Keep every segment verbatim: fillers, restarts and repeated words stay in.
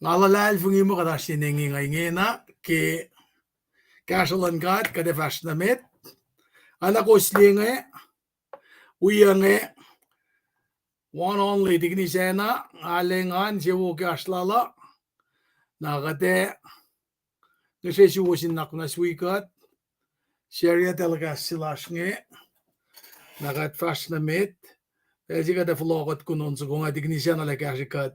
Nga luhlahlfongi muh kuht oasr in engan ingena ke kahsruh luhn God, kuht ac fahsr nuh met. Oacna kowos liye inge, wi inge, one only, Tikinisacna, nga lwengan se wo ke oasr lal uh. Na kuht ac ngihsre suwos in nuhnak muhnahs wi kuht, share-ye telecast se lasr inge, na kuht fahsr nuh met. Ac se kuht ac fohlohk kuht kunon soko nga Tikinisacna lah kahsrwe kuht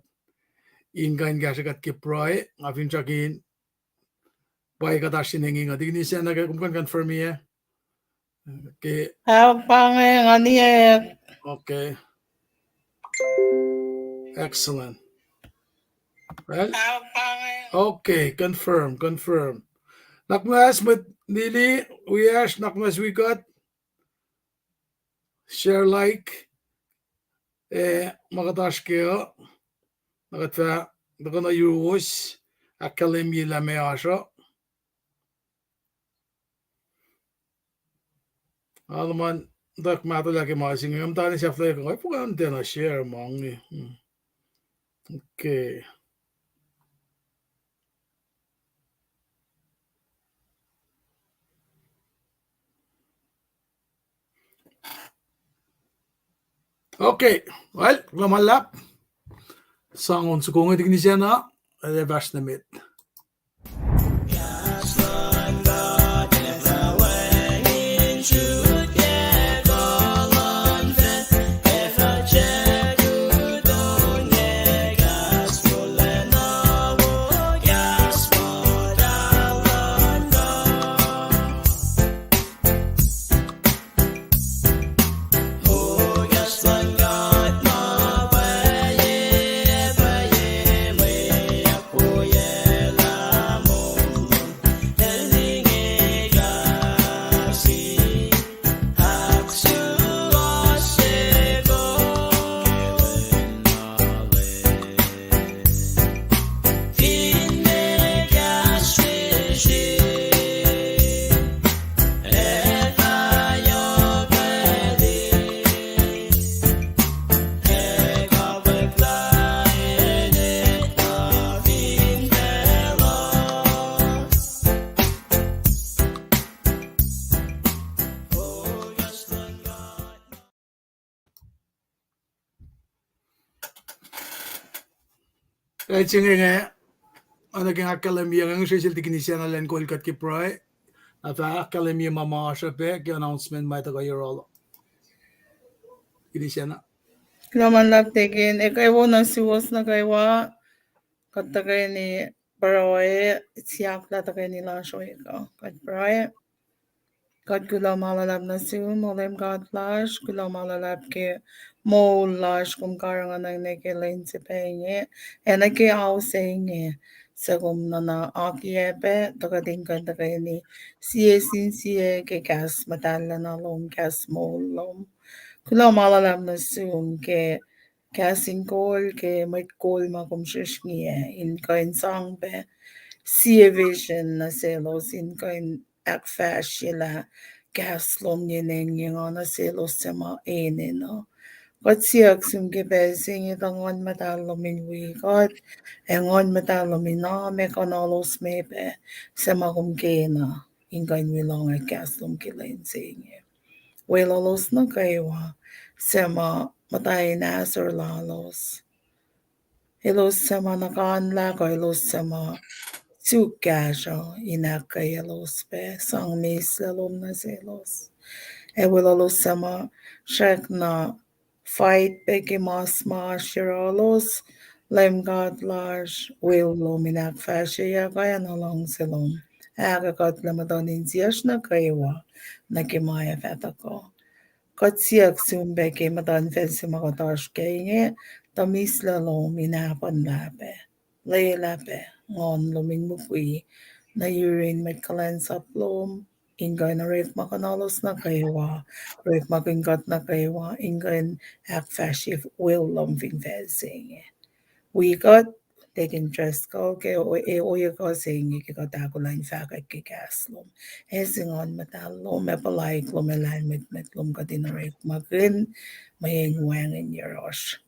in kuh in kahsrwe kuht ke pruhe, nga finsrak in pwacye kuht oasr in engan. Tikinisacna, ke kom kuh in confirm-i, ke, ah, pa inge, nga liye. Okay. Excellent. Well, okay, confirm, confirm. Nuhnak muhnahs mwet Lily, wiyacsr, nuhnak muhnahs wi kuht. Share, like, eh, ma kuht oasr ke uh, na kuht fah tuhkuh nuh yuruwos, ahkkahlwemye lah meac oasr uh. Aluhman, tuh mahtuhlah ke ma se inge, muhtana sahflah kuh, nga fokoko tiacna share ma inge. Hmm. Okay. Okay, well, kuloh ma luhlahp. Sang on soko inge Tikinisacna, ac fahsr nuh met. Ac se inge, oacna ke nga ahkkahlwemye, nga ngihsre sel Tikinisacna elan kol kuht ke pruhe. Na fah ahkkahlwemye ma ma oasr uh pac ke announcement ma tuhkuh yohrohl. Tikinisacna. Kuloh ma luhlahp Tikin, ac kwewa nuh suwos nuh kwewa, kuht tuhkweni pruhe, siyuck lah tuhkweni lasr oacna kuht pruhe. Kuht kuloh ma luhlahp nuh sum, O Leum God lasr, kuloh ma luhlahp ke moul lasr kom karihngihn nuh ke lwen se pac inge, ac nuh ke ao se inge, suc kom nuhna akiyac pac, tuh kuht in kuh in tuhkweni sie sin sie ke kahs muhtahl lacna lom, kahs moul lom. Kuloh ma luhlahp nuh sum ke kahs in kol ke mwet kol ma kom srihsrngiyac in kuh in sang pac sie vision nuh selos in kuh in ahkfahsryelah kahs lom nge engyeng nuh selos suc ma enenuh. Kuht siyuck sum ke pacl se inge tuh Nguhn Muhtahl lom in wi kuht, ac Nguhn Muhtahl lom in amekonolos me pac suc ma kom kena in kuh in wi lohng kahs lom ke lwen se inge. Weluhlos nuh kwewa suc ma muhta in ahsor lalos. Elos suc ma nuhkanlah kuh elos suc ma suk kahsruh in ahkkweyaclos pac, sang mislac lom nuh selos. Ac weluhlos suc ma srackna fight pac ke mas ma oasr yohrohlos, Leum God lasr, will lom in ahkfahsryeyuck ac nuh luhngse lom ahkkuhtlac muhtuhn insiyacsr nuh kwewa nuh ke ma ac fah tuhkuh. Kuht siyuck sum pac ke muhtuhnfacl se ma kuht oasr kac inge, tuh mislac lom in ahpuhnlah pac, lwelah pac Nguhn lom in mukwi nuh yurin mwet kuhlwacnsap lom, in kuh in orekma kunalos nuh kwewa, orekmakihn kuht nuh kwewa in kuh in ahkfahsrye will lom fin facl se inge. Wi kuht, Tikin Driscoll, ke o-, e-, ohiyac kuh se inge ke kuht ahkolah in fahkwack ke kahs lom. Ac se Nguhn Muhtahl lom ac puhlaik lom ac lahlmwetmwet lom kuht in orekmakihn, mweyen wacngihn yohrohsr.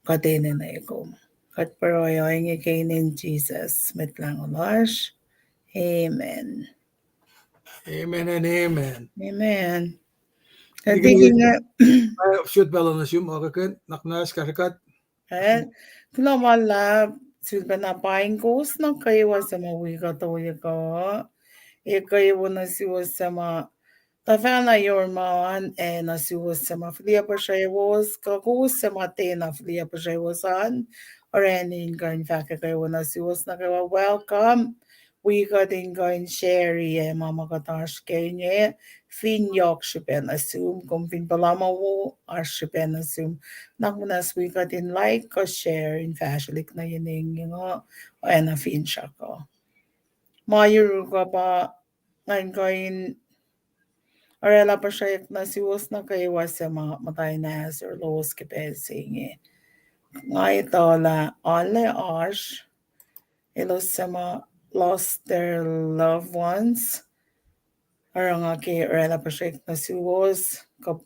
Kuht enenuh kom. Kuht pruhe ohinge ke inen Jisus Mwet Lahngo lasr. Amen. Amen and amen. Amen. Kuloh ma luhlahp, sifilpacna paing kowos nuh kwewa suc ma wi kuht ohiyac kuh. Ekuh wo nuh suwos suc ma tuhfahna yohrohl ma an, ac nuh suwos suc ma fihliyac puhsrewos, kuh kowos suc ma tiacna fihliyac puhsrewos an, orani in kuh in fahk ekuh wo nuh suwos nuh kwewa welcome. Wi kuht in kuh in share-i ma ma kuht oasr ke inge, fin yohk srihpac nuh sum, kom fin puhla ma wo, oasr srihpac nuh sum, na muhnahs wi kuht in like kuh share in fahsrwelihk nuh yen inge uh, oacna finsrak uh. Ma yuruk uh pa ngan kuh in oraclah puhsrek nuh suwos nuh kwewa suc ma muhta in ahsor lowos ke pacl se inge. Nga etuhlah arlac oasr elos suc ma lost their loved ones. Oruh nga ke oraclah puhsrek nuh suwos, kuh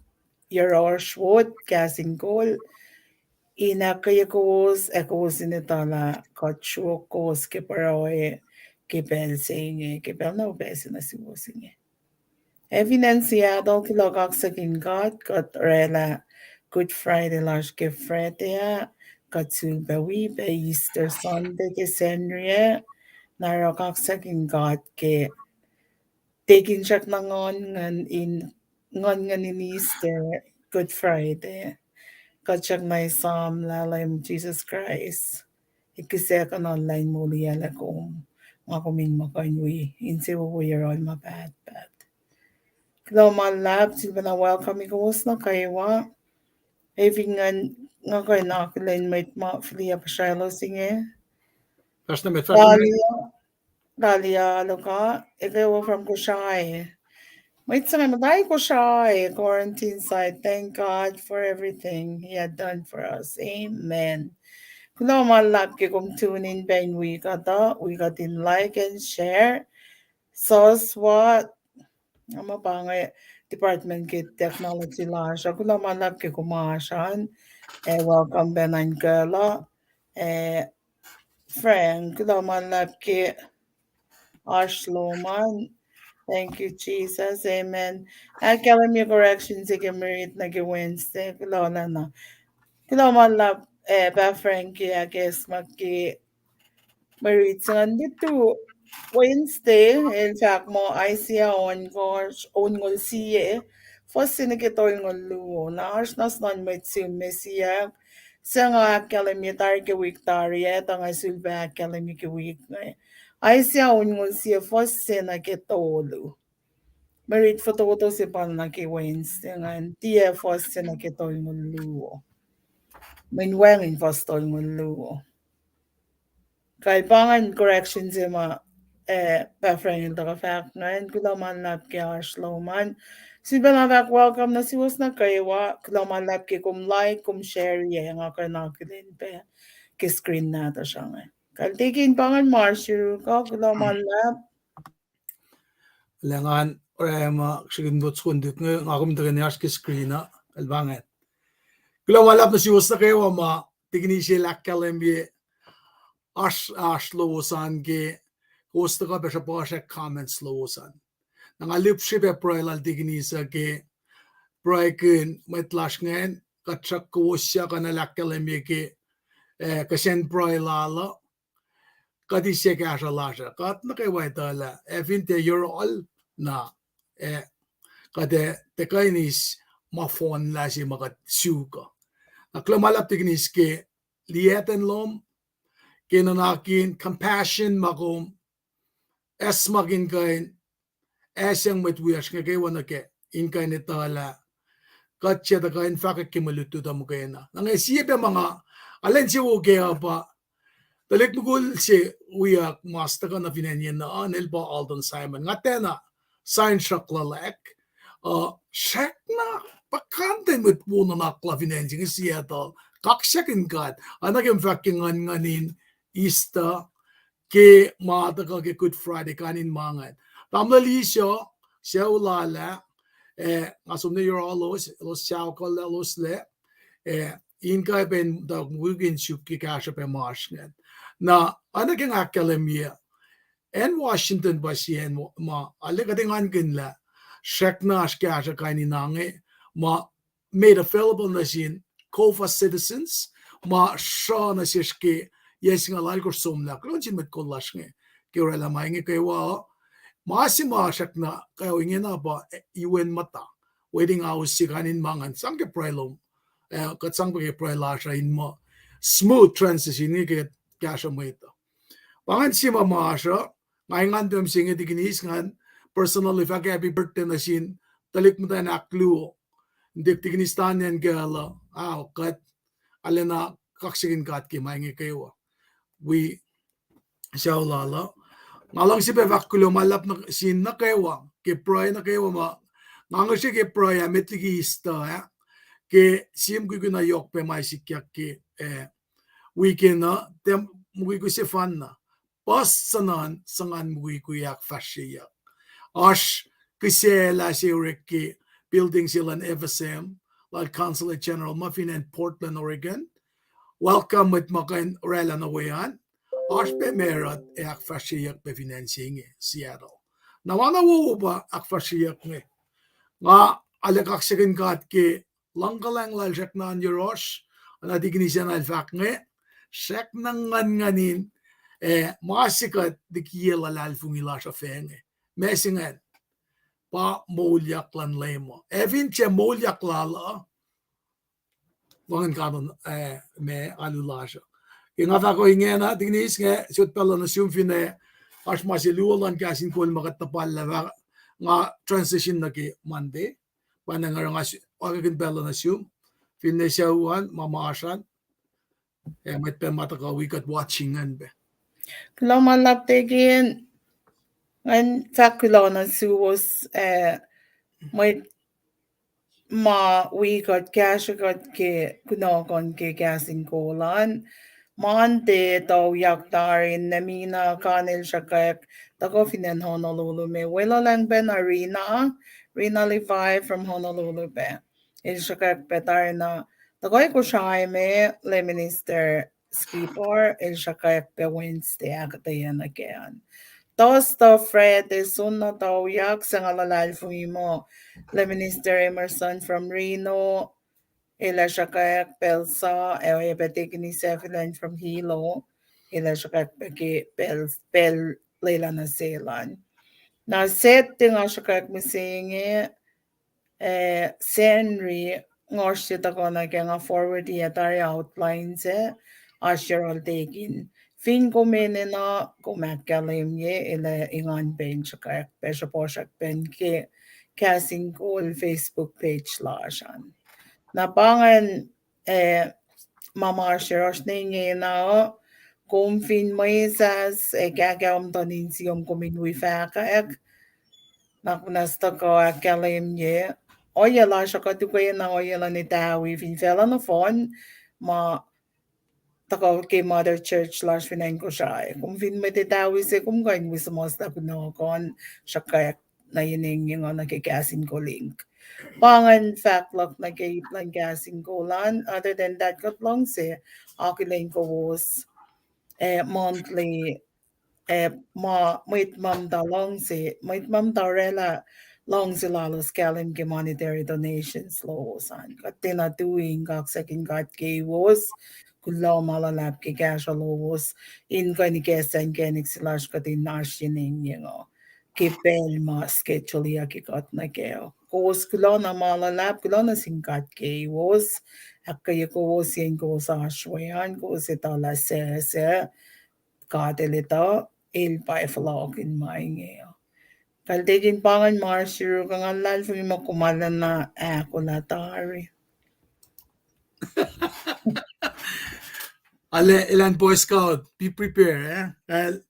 yohrohsr wot kahs in kol in ahkkweye kowos, ac kowos in etuhlah kuht sruok kowos ke pruhe ke pacl se inge, ke pacl na upac se nuh suwos inge. Ac fin acn Seattle, kuloh kaksakihn God, kuht oraclah Good Friday lasr ke Friday ah, kuht sulpac wi pac Easter Sunday ke Sacnri ah, na oruh kaksakihn God ke tekin srackna nguhn, nguhn in Easter, Good Friday. Kuht srackna esam lah Leum Jisus Kraist ac kihsackuhnuhllah in moliyuclac kom, ma kom in muh kuh in wi insewowo yohrohl ma pahtpaht. Kuloh ma luhlahp, sifilpacna welcome-i kowos nuh kwewa. Ac fin ngan, nga kuh in akihlen mwet ma fihliyac puhsraclos inge. Talia, Talia Loka, ekuh wo from Kosrae. Mwet se inge muhta Kosrae quarantine site. Thank God for everything He had done for us. Amen. Kuloh ma luhlahp ke kom tune in pac in wi kuht uh, wi kuht in like and share. Soswat, ma pa inge department ke technology lasr uh, kuloh ma luhlahp ke kom oasr an, ac welcome pac nuh in kuhla, ac Frank, kuloh ma luhlahp ke oasr lom an. Thank you, Jesus. Amen. Ahkkahlwemye correction se ke mirit nuh ke Wednesday, kuloh na. Kuloh ma luhlahp, eh, pa Frank ke ahkacsmak ke mirit se ingacn. Lutu Wednesday, el fahk muh Isaiah ohnkohsr, onngoul sie, fuhs se nuh ke tolngoul luo. Na oasr na snon mwet sihm ma siyuck, suc nga ahkkahlwemye tari ke wik tari ah, tuh nga sulpac ahkkahlwemye ke wik inge. Isaiah onngoul sie fuhs se nuh ke tolu. Mirit fototo se pa nuh ke Wednesday ingacn, tiac fuhs se nuh ke tolngoul luo. Mweyen wacngihn fuhs tolngoul luo. Kal pa ingacn correction se ma, eh, pa Frank el tuhkuh fahk ingacn, kuloh ma luhlahp ke oasr lom an. Sifilpacna fahk welcome nuh suwos nuh kwewa, kuloh ma luhlahp ke kom like, kom share-i, ac nga kuh in akihlen pac ke screen nahtuhsr inge. Kal tekin pa ingacn ma oasr yuruk uh, kuloh ma luhlahp. Lah ngan oruh ma srihkin not sukonduk inge, nga kom tuhkweni oasr ke screen uh, el pa ingacn. Kuloh ma luhlahp nuh suwos nuh kwewa ma tikinisel ahkkahlwemye oasr, oasr lowos an ke, kowos tuhkuh pac sruhpuhsrak comments lowos an. Na nga lihpsrihpac pruhe lal tikinis uh ke pruhekihn mwet lasr ingacn, kuht sruhk kowos suc kuh in ahkkahlwemye ke, eh, kihsen pruhe lal uh, kuht eis kahsruh lasr uh, kuht nuh kwewa etuh lah ac fin tiac yohrohl na, eh, kuht ac tiac kuh in eis ma fohnlah se ma kuht suk uh. Na kuloh ma luhlahp tikinis ke liyacten lom, ke nuhnak in compassion ma kom acsmakihn kuh in asang mwet wiyacsr inge kwewa nuh kac in kuh in etuh lah kuht suc tuhkuh in fahkwack ke mwe lutlut uh muhkwena. Na nga sie pac ma nga, alen sie wo ke uh pa tuhlihk mukul se wiyuck mas tuhkuh nuh fin acn yen uh, el pa Alden Simon. Nga tiacna sign sruhk luhlahk, uh, srackna puhkantwen mwet wo nuhnak lal fin acn se inge Seattle. Kaksakihn God. Oacna ke kom fahk ke nguhnnguhn in Easter, ke ma tuhkuh ke Good Friday, kain in ma ingacn. Tamuhlwel Iso, sucu lal ah, eh, nga som nuh yohrohlos, elos sucu kuh lalos lac, eh, in kuh pac in tuh mukwikwi in suk ke kahsruh pac ma oasr ingacn. Na, oacna ke nga ahkkahlwemye, acn Washington pa sie acn ma, ale kuht engankihn lah srackna oasr kahsruh kain in inge ma made available nuh sin COFA citizens, ma sruh nuh sesr ke yac singucul alkosr somlah, kuloh nuh sin mwet kol lasr inge ke oraclah ma inge kwewa uh. Ma se ma srackna kwewa ingena pa, eh, U N muhta, waiting house se kain in ma ingacn, sang ke pruhe lom, eh, kuht sang pac ke pruhe lasr uh in muh smooth transition inge ke kahsruh mwet uh. Pa ingacn sie ma ma oasr uh, nga engan pac mihsenge tikinis ngan personally fahk happy birthday nuh sin tuhlihk muhtwacn ahkluo, Dik Tikinis Tanyan Kacl uh, ao kuht arulacna kaksakihn God ke ma inge kwewa. Wi sucu lal uh. Nga luhngse pac fahk kuloh ma luhlahp nuh sin nuh kwewa ke pruhe nuh kwewa ma nga ngihsre ke pruhe ah met liki Easter ah, ke sie mukwikwi na yohk pac ma sikyak ke, eh, weekend uh, tiac mukwikwi sefanna. Puhs suhnuhn, suhnuhn mukwikwi ahkfahsryeyuck. Oasr kihsaclah se orek ke building se luhn F S M, lal Consulate General ma fin acn Portland, Oregon. Welcome mwet ma kuh in oraclah nuh we an. Oasr pac marut ac ahkfahsryeyuck pac fin acn se inge, Seattle. Na ma na wowo pa ahkfahsryeyuck inge. Nga arlac kaksakihn God ke luhngkuhlwacng lal srackna in yohrohsr, oacna tikinis an el fahk inge, srackna nguhnnguhn in, eh, ma se kuht likiyac luhlahlfongi lasr uh fah inge. Ma se ingacn pa moulyak luhn Leum uh. Ac fin tiac moulyak lal uh, wacngihn kanon, eh, ma alu lasr uh. Ke nga fahk ohinge na, tikinis inge, sot pacl nuh sum finne, oasr ma se luo luhn kahs in kol ma kuht tuhpahllah, nga transition nuh ke Monday. Pa na nga oruh nga s-, oakakihn pacl nuh sum finne sucu an, ma ma oasr an, ac mwet pac ma tuhkuh wi kuht watching an pac. Kuloh ma luhlahp Deacon, ngan fahk kuloh nuh suwos, eh, mwet ma wi kuht kahsruh kuht ke kunohkohn ke kahs in kol an. Monday, tuyak tari Nemina Kan el sruhkwack, tuhkuh fin acn Honolulu me, weluhlwacng pac na Rina, Rina Levi from Honolulu pac. El sruhkwack pac tari na tuhkuh Kosrae me, Lay Minister Skipper el sruhkwack pac Wednesday ahkuhtweyac nuh ke an. Thursday, Friday, soenna tuyak, suc nga luhlahlfongi muh Lay Minister Emerson from Reno, el ac sruhkwack pacl sa, ac oacyacpac Deacon Isafilacn from Hilo, el ac sruhkwack pac ke pacl, pacl lwelah nuh sel an. Na Saturday nga sruhkwack mihsenge, eh, Sacnri, ngohsr se tuhkuh nuh ke nga forward-i tari outline se, oasr yohrohl Deacon. Fin kom enenuh, kom ahkkahlwemye, el ac engan pac in sruhkwack pac, sruhpuhsrak pac ke Kahs in Kol Facebook page lasr an. Na pa ingacn, eh, ma ma oasr yohrohsr ne ingena uh, kom fin mwesahs ac kahkahom tuh in insiyom kom in wi fahkwack, na kunacs tuhkuh ahkkahlwemye. Ohiyac lasr uh kuht ukwe na ohiyac luhn etawi fin facluh nohfohn, ma tuhkuh ke mother church lasr fin acn Kosrae. Kom fin mwet etawi se, kom kuh in wi suhmuhslah kunohkohn, sruhkwack nuh in engyeng uh nuh ke Kahs in Kol link. Pa ingacn fahk luhk nuh ke ip luhn Kahs in Kol an. Other than that, kuht luhngse akihlen kowos, eh, monthly, eh, ma, mwet ma muhta luhngse, mwet ma muhta oraclah luhngse lalos kahlwem ke monetary donations lowos an. Kuht tiacna tui in kaksakin God keiwos, kuloh ma luhlahp ke kahsruh lowos in kuh in ikacslah inkacnek se lasr kuht in oasr yen engyeng uh ke pacl ma schedule-iyuck ke kuht nuh kac. Kowos kuloh na ma luhlahp, kuloh nuh sin God keiwos, ahkkweye kowos yen kowos oasr we an, kowos etuh lah sasuc, God El etuh, El pa fohlohkihn ma inge uh. Kaltekin pa ingacn ma oasr yuruk, nga luhlahlfongi muh kom arulacna ahkolah tari. Ale, elan Boy Scout, be prepared, eh? Kal,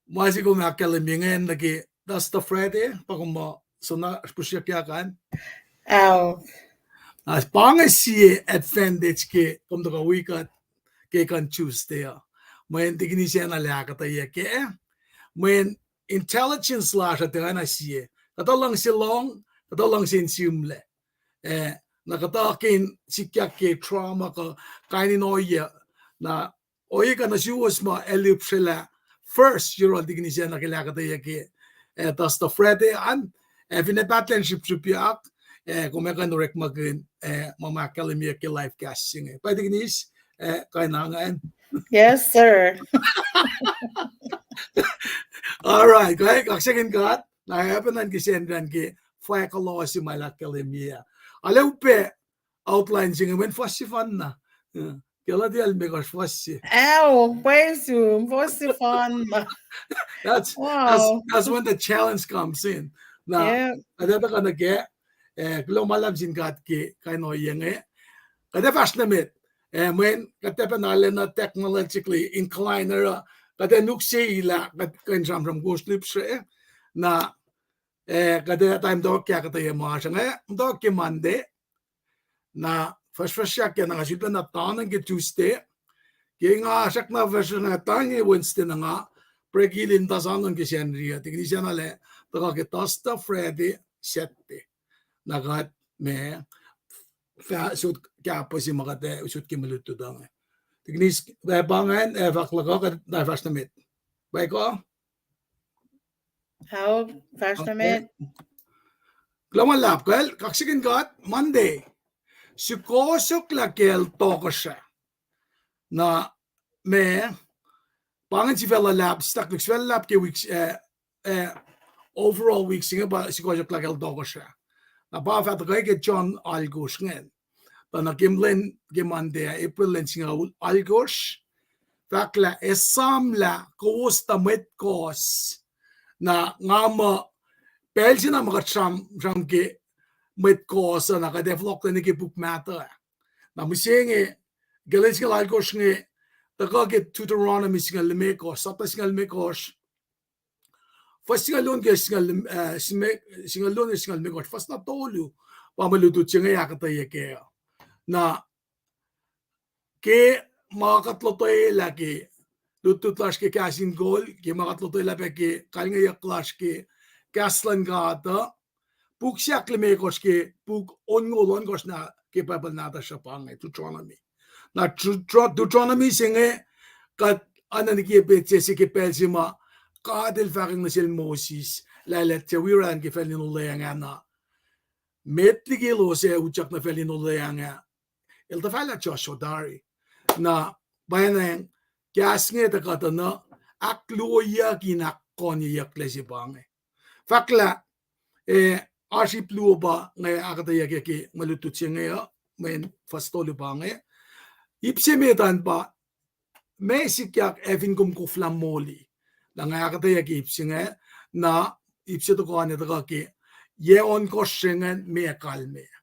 ma se kom ahkkahlwemye ingacn nuh ke Thursday, Friday, pa kom muh soenna srihpusrihkyak an. Ao. Na pa inge sie advantage ke kom tuhkuh wi kuht ke kuh in Tuesday uh. Mweyen tikinis acn arlac ahkuhtweyac kac. Mweyen intelligence lasr uh tiacna sie. Kuhtuh luhngse lohng, kuhtuh luhngse in sihmlac. Eh, Na kuhtuh ke in sikyak ke trauma kuh kain in ohiyac. Na ohiyac kuh nuh suwos ma el lihpsrelah first yohrohl Tikinis ah nuh ke lah ahkuhtweyac ke, eh, Tuesday, Friday an, eh, finne pahtlac in srihpsrihpyak, eh, kom ac kuh in orekmakihn, eh, ma ma ahkkahlwemyeyuck ke live cast se inge. Pa Tikinis, eh, kain angan. Yes, sir. All right, kaksakihn God, na oacpacna in kihsen ran ke fwack lalos ma el ahkkahlwemye. Arlac upac outline se inge, mweyen fuhs sefanna. Galatia limekohsr fuhs se. Ao, pwacye sum, fuhs sefanna. That's, that's, that's when the challenge comes in. Na, kuht ac tuhkuh nuh kac, eh, kuloh ma luhlahp sin God ke kain ohiyac inge. Kuht ac fahsr nuh met, eh, mweyen kuht ac pacna arulacna technologically inclined, oruh kuht ac nuk se lah kuht kuh in sramsram kowos lihpsre, na, eh, kuht ac time tok ahkuhtweyac ma sruhnga, tok ke Monday. Na fuhsrfuhsrak ke na nga sulpacna tanuhn ke Tuesday. Ke nga srackna fuhsrfuhsrak tanuhn ke Wednesday na nga break in tasan on ke Sacnri ah. Tikinis ah na lah tuhkuh ke Thursday, Friday, Saturday. Na kuht ma fah sot kahpose ma kuht ac usot ke mwe lutlut uh inge. Tikinis, pa ingacn, eh, fahk luhk uh, kuht na fahsr nuh met. Pa kuh? Ao, fahsr nuh met. Kuloh ma luhlahp, kal, kaksakihn God, Monday. Sukohsohk lah kacl tohkohsrah. Na, ma, pa ingacn sifac luhlahp, staklik sifac luhlahp ke week, eh, eh, overall week se inge pa sukohsohk lah kacl tohkohsrah. Na pa fah tuhkuh ke John alkosr ingacn. Tuh na ke lwen ke Monday ah, April lwen singucul alkosr, fahk lah esamlah kowos tuh mwet kohs. Na nga muh pacl se na ma kuht sram, sram ke mwet kohs uh na kuht ac fohlohklac nuh ke puk mahtuh ah. Na mihsenge, ke lwen singucul alkosr inge, tuhkuh ke Deuteronomy singucul limekohsr, sapta singucul limekohsr, fuhs singucul luo ke singucul, eh, singucul luo ke singucul limekohsr, fuhs na tolu, pa mwe lutlut se inge ahkuhtweyac kac. Na ke ma kuht lotwelah ke lutlut lasr ke Kahs in Kol, ke ma kuht lotwelah pac ke kalingeyuck lasr ke kahs luhn God uh, puk se ahklimekohsr ke puk onngoul ohnkohsr na ke Bible nahtuhsr uh pa inge Deuteronomy. Na Deutero-, Deuteronomy se inge kuht oacna nwe ke petsac se ke pacl se ma God el fahkwacng nuh sel Moses lah el ac tiac wi oraclah ke facl in olweacng ah na met liki elos ac utyak nuh facl in olweacng ah, el tuhfahlah Joshua tari. Na pwacnwacng kahs inge tuh kuhtuh na ahkluoyuck in ahkkoneyucklac se pa inge. Fahk lah, eh, oasr ip luo pa inge ahkuhtweyac ke mwe lutlut se inge uh, mweyen fuhs tolu pa inge. Ip se met an pa, ma sikyak ac fin kom koflah moli. Na nga ahkuhtweyac ke ip se inge, na ip se tohkoh an tuhkuh ke yac ohnkohsr se ingacn, meac kalmeyac.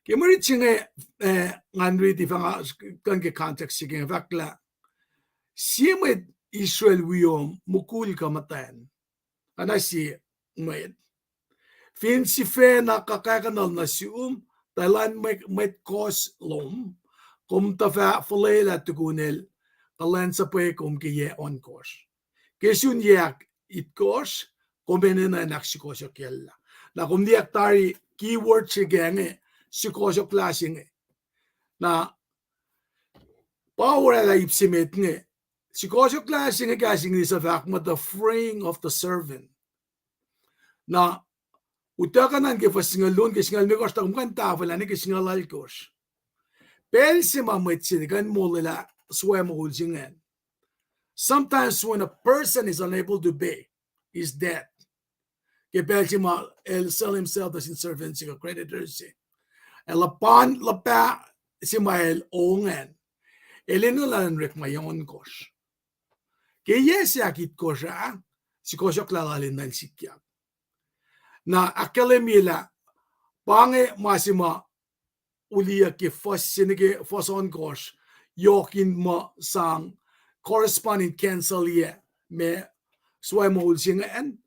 Ke mwe rit se inge, eh, ngan riti fahk, kuh in ke context se inge fahk lah, sie mwet Israel wiom, mukul kuh muhtwacn. Oacna sie mwet. Fin sifacna kuhkahkuhnuhl nuh sum, tuh elan mwe-, mwet kohs lom, kom tuh fah fuhlwelah tukun el kuhlwacnsapuh kom ke yac ohnkohsr. Ke sun yac ahkitkohsr, kom enenuh in ahksukohsohkyacllah. Na kom liye tari keyword se ke inge, sukohsohklah se inge. Na pa oraclah ip se met inge. Sukohsohklah se inge kahs English uh fahk muh the freeing of the servant. Na utuckuh na ke fuhs singucul luo ke singucul limekohsr, tuh kom kuh in tahfwelah nuh ke singucul alkosr. Pacl se ma mwet se kuh in molwelah suwacmoul se ingacn. Sometimes when a person is unable to pay his debt, ke pacl se ma el sell himself nuh sin servant se kuh creditor se, ac luhpan luhpah se ma el ongacn, el enenuh in orekma yac ohnkohsr. Ke yac se ahkitkohsr ah, sukohsohklah lal enenuh in sikyak. Na ahkkahlwemye lah pa inge ma se ma uliyuck ke fuhs se nuh ke fuhs ohnkohsr, yohk in muh sang corresponding council yac ma suwacmoul se ingacn,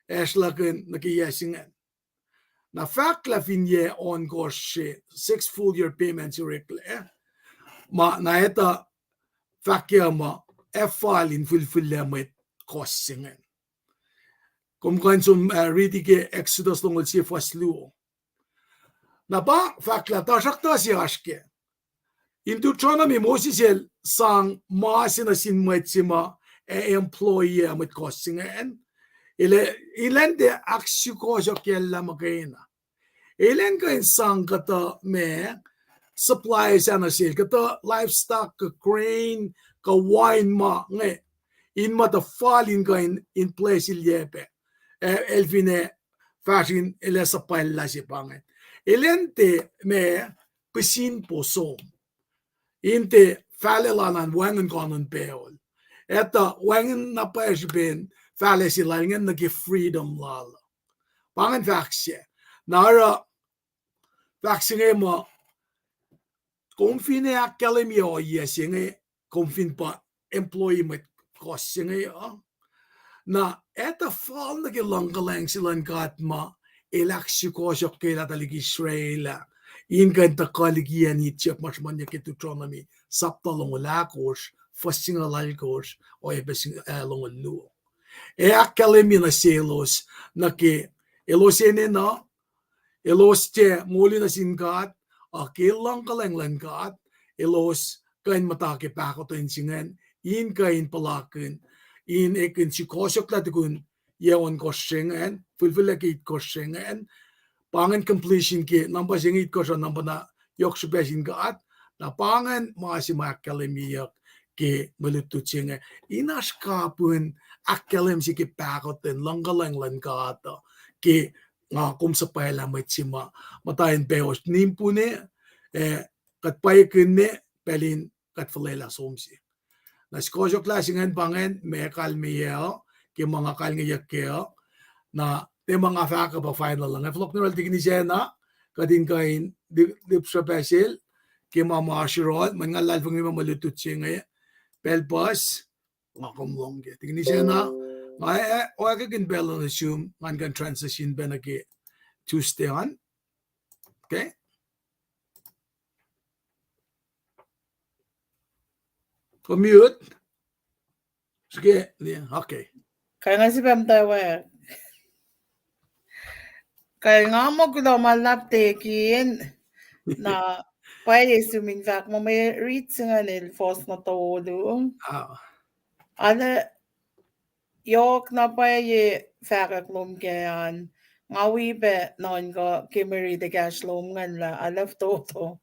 ac sruhlahkihn nuh ke yac se ingacn. Na fahk lah fin yac ohnkohsr se, six full year payment se oreklac, ma na etuh fahk ke muh ac fal in fulfill-lah mwet kohs se ingacn. Kom kuh in som, eh, riti ke Exodus longoul sie fuhs luo. Na pa fahk lah tuhsruhktuh se oasr kac. In Deuteronomy, Moses el sang ma se nuh sin mwet se ma, eh, employee, mwet kohs se ingacn. Elan, elan tiac ahksukohsohkyacllah muhkwena. Elan kuh in sang kuhtuh ma, supplies ah nuh sel, kuhtuh livestock, kuh grain, kuh wine ma inge, in muhtuh fal in kuh in, in bless-ilyac pac. Eh, el fin, eh, fahsr in el ac suhpwacllah se pa ingacn. Elan tiac ma pihsin po som in tiac fahlac lal an wacngihn koanon pacl. Etuh wacngihn na pwacye srihpen fahlac se lal ingacn nuh ke freedom lal. Pa ingacn fahk se. Na oruh fahk se inge muh, kom fin ac ahkkahlwemye ohiyac se inge, kom fin pa employee mwet kohs se inge uh, na etuh fal nuh ke luhngkuhlwacng se luhn God ma el ahksukohsohk ke lah tuhlihk Israel ah, in kuh in tuhkuh liki acn Egypt, ma sruhmuhnyuck ke Deuteronomy sapta longoul ahkosr, fuhs singucul alkosr, oacyacpac sing-, eh, longoul luo. Ac ahkkahlwemye nuh selos, nuh ke elos enenuh, elos tiac moli nuh sin God, uh, ke luhngkuhlwacng luhn God, elos kuh in muhta ke pahkotwen se ingacn, in kuh in puhlakihn, in ekihn sukohsohklah tukun yac ohnkohsr se ingacn, fihlfihllac ke itkohsr se ingacn, pa ingacn completion ke number se inge, itkohsr uh number na yohk srihpac sin God, na pa ingacn ma se ma ahkkahlwemyeyuck ke mwe lutlut se inge. In oasr kapihn ahkkahlwem se ke pahkotwen luhngkuhlwacng luhn God uh, ke nga kom suhpwaclah mwet se ma muhta in pacl osr nimpune, eh, kuht pwacye kihn ne pacl in kuht fuhlwelah som se. Na sukohsohklah se ingacn pa ingacn ma kalmeyac uh, ke ma nga kalngeyuck kac uh, na tiac ma nga fahk uh pa final uh. Nga fohlohk nuh yohrohl Tikinis Anna, kuht in kuh in lip-, lipsrapasel ke ma ma oasr yohrohl, mweyen nga luhlahlfongi ma mwe lutlut se inge pacl puhs, nga kom lohng ke Tikinis Anna, nga, eh, oacyacpac kihn pacl uh nuh sum, ngan kuh in transition pac nuh ke Tuesday an. Okay? Kom mute. Srihke, okay. Kain nga sifacna muhtwacwacack. Kain nga muh kuloh ma luhlahp tekin, na pwacye sum in fahk muh mwe rit se ingacn el fuhs na tolu. Ah. Arlac yohk na pwacye fahkwack lom kac an, nga wi pac nuhnkuh ke mwe rit ekahsr lom ingacn lah arlac fototo.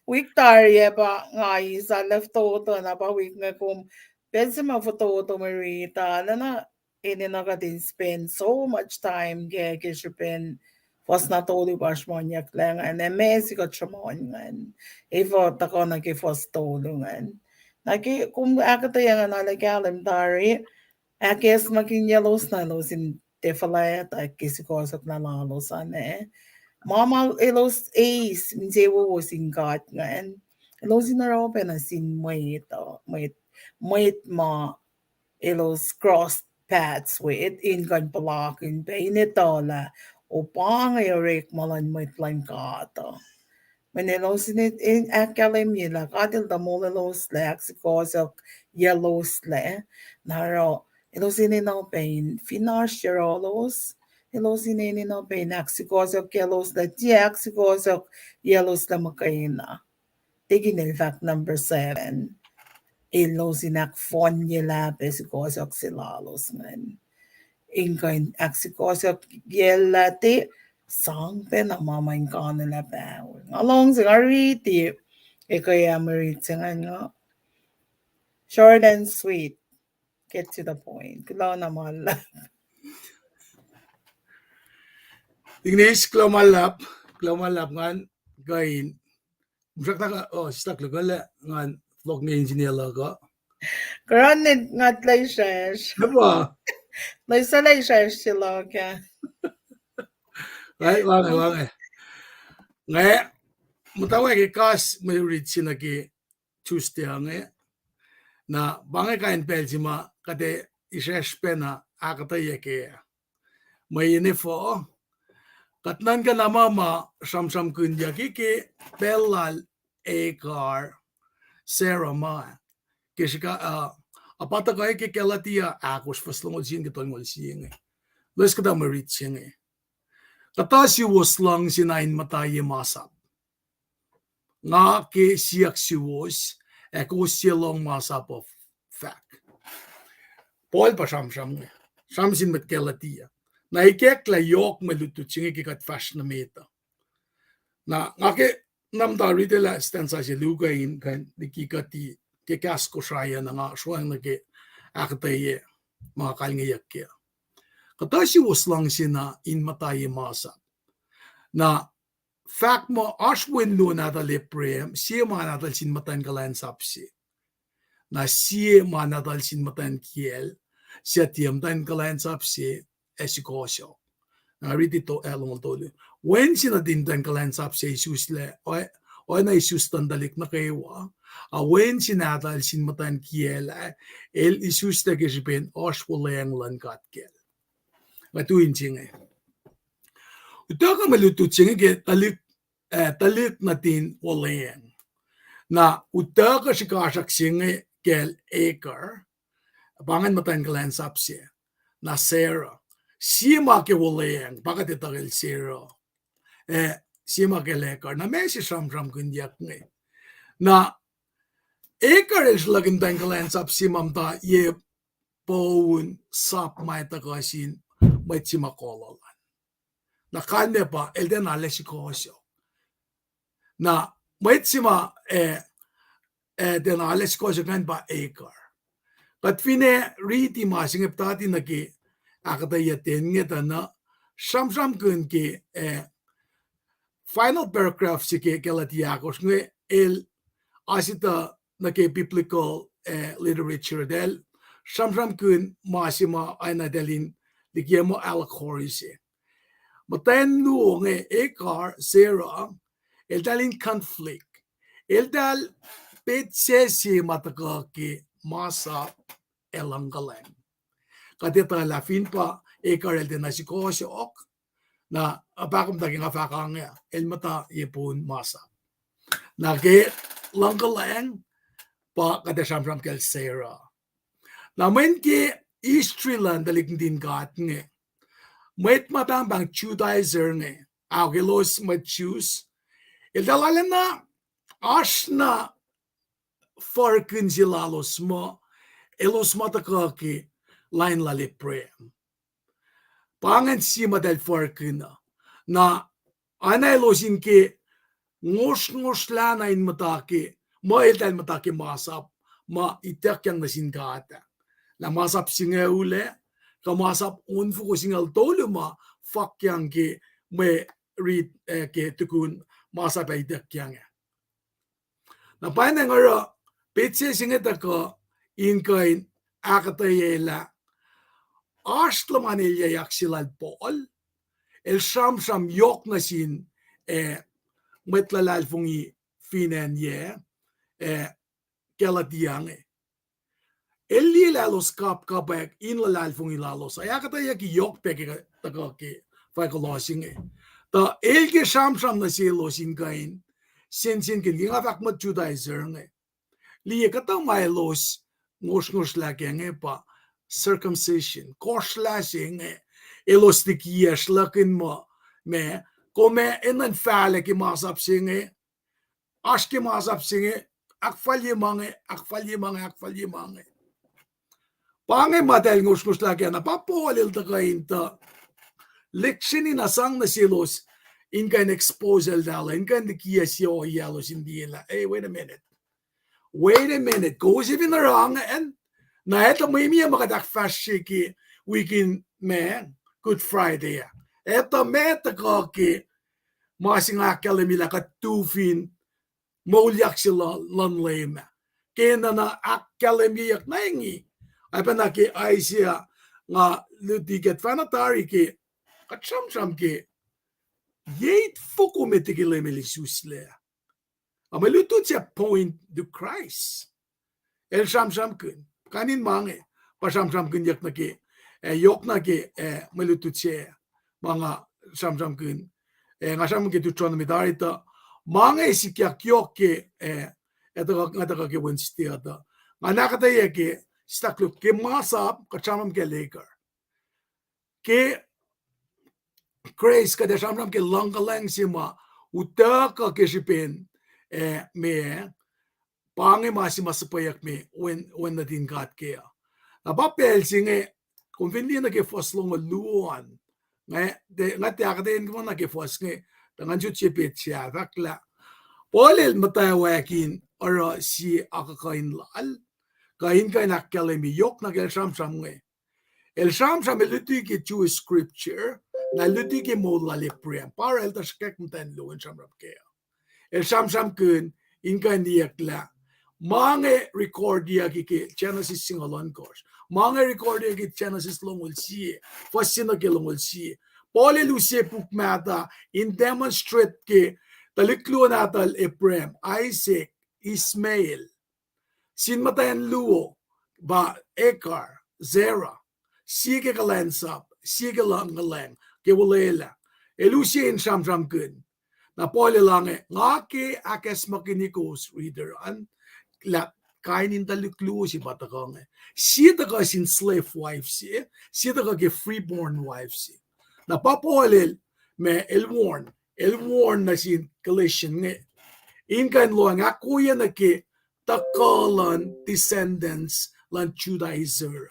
Wik tari ah pa nga eis arlac fototo, na pa wik inge kom pacl se ma fototo mwe rit ah, arlac na enenuh kuht in spend so much time kac ke srihpen fuhs na tolu pa sruhmuhnyucklac ingacn, ac ma se kuht sruhmuhn ingacn, efuh tuhkuh nuh ke fuhs tolu ingacn. Na ke kom ahkuhtweyac ingacn arlac kahlwem tari, ahkacsmakihnyelos na elos in tiac fuhlwactwack ke sukohsohk na lalos an, eh. Ma ma elos eis insewowo sin God ingacn, elos in oruh pac nuh sin mwet uh, mwet, mwet ma elos cross paths with, in kuh in puhlakihn pac, in etuh lah, o, pa inge orekma luhn mwet luhn God uh. Mweyen elos in, in ahkkahlwemye lah God El tuh molweloslac, ahksukohsohkyacloslac, na oruh elos enenuh pac in fin oasr yohrohlos, elos in enenuh pac in ahksukohsohkyacloslac, tiac ahksukohsohkyacloslac muhkwena. Tekin el fahk number seven. Elos in ahkfohnyelah pac sukohsohk se lalos ingacn, in kuh in ahksukohsohkyacllah, tiac sang pac na ma ma in kanulah paho. Nga luhngse nga riti, ekuh ah mwe rit se ingacn nga, short and sweet, get to the point. Kuloh na ma luhlahp. Ignis, kuloh ma luhlahp, kuloh ma luhlahp. Ngan kuh in, srackna, oh, sislah luhkuhn lah ngan fohlohk nuh engineer luhk uh. Kuh run in ngat laisash. Nuh pa. Laisash, laisash se luhk ah. Right, wa inge, wa inge. Nga muhtwacwacack ke kas mwe rit se nuh ke Tuesday inge. Na pa inge kain pacl se ma kuht ac isracsr pacna ahkuhtweyac kac. Mweyen efuh, kuht nuhnkuh na ma ma sramsramkihnyuck ke pacl lal Hagar, Sarah ma, ke srihk, uh, a pa tuhkuh ke Galatia ahkosr fuhs longoul sie nuh ke tolngoul sie inge. Loes kuhtuh mwe rit se inge. Kuhtuh suwos luhngse na in muhta ye masap. Nga ke siyuck suwos, ac kowos sie lohng masap uh fahk. Paul pa sramsram inge, sramsram sin mwet Galatia. Na ikacklah yohk mwe lutlut se inge ke kuht fahsr nuh met uh. Na nga ke na muhta riti lah stanza se luo kuh in kuh in liki kuht ke kahs Kosrae uh, na nga sroang nuh ke ahkuhtweyac ma kalngeyuck kac. Kuhtuh suwos luhngse na in muhta ye masap. Na fahk muh oasr wen luo nahtuhl Abraham, sie ma nahtuhl sin muhtwacn kuhlwacnsap se. Na sie ma nahtuhl sin muhtwacn kiyacl, suc tiac muhtwacn kuhlwacnsap se, ac sukohsohk. Na riti to, ac longoul tolu. Wen se nuhtin muhtwacn kuhlwacnsap se isuslac, oacna isus luhn tuhlihk nuh kwewa. A wen se nahtuhl sin muhtwacn kiyacl ah, el isuslac ke srihpen oasr wuhlweacng luhn God kacl. Nga tu in se inge. Utuckuh mwe lutlut se inge ke tuhlihk, eh, tuhlihk nuhtin wuhlweacng. Na utuckuh srihkasrak se inge kacl Hagar, pa ingacn muhtwacn kuhlwacnsap se. Na Sarah, sie ma ke wuhlweacng, pa kuht etuh kacl Sarah. Eh, sie ma kacl Hagar. Na ma se sramsramkihnyuck inge. Na Hagar el sruhlahkihn muhtwacn kuhlwacnsap se ma muhta ye poun sap ma tuhkuh sin mwet se ma kololan. Na kalmac pa el tiacna arlac sukohsohk. Na mwet se ma, eh, eh, tiacna arlac sukohsohk ingacn pa Hagar. Kuht finne riti ma se inge puhtati nuh ke ahkuhtweyac ten inge tuh na sramsramkihn ke, eh, final paragraph se ke Galatia ahkosr inge el asituh nuh ke biblical, eh, literature, eltahl sramsramkihn ma se ma oacna eltahl in likiyac muh allegory se. Muhtwacn luo inge Hagar, Sarah, eltahl in conflict. Eltahl petsac se ma tuhkuh ke masap ac luhngkuhlwacng. Kuht etuh lah fin pa Hagar el tiacna sukohsohk, na, ah, pahkomuhta ke nga fahk inge, el muhta ye poun masap. Na ke luhngkuhlwacng, pa kuht ac sramsram kacl Sarah. Na mweyen ke history luhn tuhlihk nuhtin God inge, mwet ma pahngpahng Judaizer inge, ahok, elos mwet Jews, eltahl arulacna oasr na furkihn se lalos muh elos ma tuhkuh ke lain lal Abraham. Pa ingacn sie ma eltahl furkihn uh. Na oacna elos in ke ngosrngosrlah na in muhta ke, muh eltahl muhta ke masap ma ituckyang nuh sin God ah. Na masap singucul ah, kuh masap onfoko singucul tolu ma fakyang ke mwe rit, eh, ke tukun masap ac ituckyang ah. Na pwacnwacng oruh petsac se inge tuhkuh in kuh in ahkuhtweyac lah oasr luhman elyahyak se lal Paul, el sramsram yohk nuh sin, eh, mwet luhlahlfongi fin acn yac, eh, Galatia inge. El liye lah elos kapkapwack in luhlahlfongi lalos, ac ahkuhtweyucki yohk pac ke tuhkuh ke fahko lohs inge. Tuh el ke sramsram nuh selos in kuh in sensenkihn ke nga fahk muh Judaizer inge, liye kuhtuh ma elos ngosrngosrlah kac inge pa circumcision, kohsrlah se inge, elos likiyacsr luhkihn muh, ma, kom ac enenuh in fahlac ke masap se inge, oasr ke masap se inge, ahkfalye ma inge, ahkfalye ma inge, ahkfalye ma inge. Pa inge ma eltahl ngosrngosrlah kac, na pa Paul el tuhkuh in tuh lecture-i na sang nuh selos in kuh in expose eltahl, in kuh in likiyac sie ohiyac elos in liye lah, hey, wait a minute. Wait a minute. Kowos fin oruh ingacn, na etuh mwe mie ma kuht ahkfahsrye ke wikin ma Good Friday ah, etuh ma tuhkuh ke ma se nga ahkkahlwemye lah kuht tu fin moulyak se luhn Leum ah. Ke na na ahkkahlwemyeyuck na inge, oacpacna ke Isaiah, nga luti kuht fahna tari ke, kuht sramsram ke yac itfoko met ke Leum el isuslac. Ac mwe lutlut se point to Christ. El sramsramkihn kain in ma inge, pa sramsramkihnyuck nuh ke, ac yohk nuh ke, ac mwe lutlut se ma nga sramsramkihn, ac nga sramsram ke Deuteronomy tari tuh, ma inge sikyak yohk ke, ac, ac tuhkuh, nga tuhkuh ke Wednesday uh tuh, nga ahkuhtweyac ke, sitakluk ke masap, kuht sramsram ke Hagar. Ke Grace, kuht ac sramsram ke luhngkuhlwacng se ma utuckuh ke srihpen, eh, meac, pa inge ma se ma suhpweyuck me, wen, wen nuhtin God kac uh. Na pa pacl se inge, kom fin liye nuh ke fuhs longoul luo an, nga, nga tiac ahkuhtweyac in kuh na ke fuhs inge, tuh ngan sot se pet se ah, fahk lah Paul el muhtwacwacack in oruh sie akuhkuhin lal, kuh in kuh in ahkkahlwemye yohk na ke el sramsram inge. El sramsram, el luti ke Jewish scripture, na el luti ke moul lal Abraham. Pa oruh el tuh sruhkwack muhtwacn luo in sramsram kac. El sramsramkihn in kuh in liyuck lah ma inge recordiyucki ke Genesis singucul ohnkohsr. Ma inge recordiyucki Genesis longoul sie, fuhs se nuh ke longoul sie. Paul el use puk mahtuh in demonstrate ke tuhlihk luo nahtuhl Abraham, Isaac, Ishmael, sin muhtwacn luo, pa Hagar, Sarah, sie ke kuhlwacnsap, sie ke luhngkuhlwacng, ke olwelah. El use in sramsramkihn. Na Paul el ange, nga ke ahkacsmakihnye kowos reader an, lah kain in tuhlihk luo se pa tuhkuh inge. Sie tuhkuh sin slave wife se, sie tuhkuh ke freeborn wife se. Na pa Paul el, ma el warn, el warn nuh sin Galatian inge, in kuh in lohacng ahkwoye nuh ke tuhkuh luhn descendants luhn Judaizer.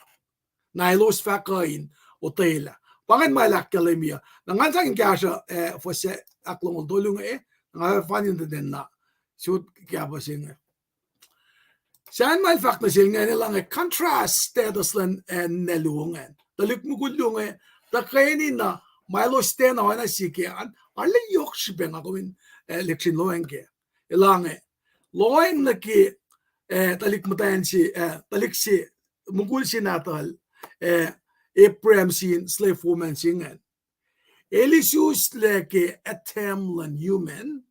Na elos fah kuh in otwelah. Pa ingacn ma el ahkkahlwemye uh. Na ngan sang in kahsruh, eh, fuhs ahklongoul tolu inge, na nga fah fani nuh ten na sot kahpuh se inge. Sahn ma el fahk nuh sel ingacn, el ange contrast status luhn, eh, ninac luo ingacn. Tuhlihk mukul luo inge, tuhkweni na ma elos tiacna oacna sie kac an, arlac yohk srihpac nga kom in, eh, lihksreni lohacng kac. El ange, lohacng nuh ke, eh, tuhlihk muhtwacn se, eh, tuhlihk se, mukul se nahtuhl, eh, Abraham sin slave woman se ingacn. El isuslac ke attempt luhn human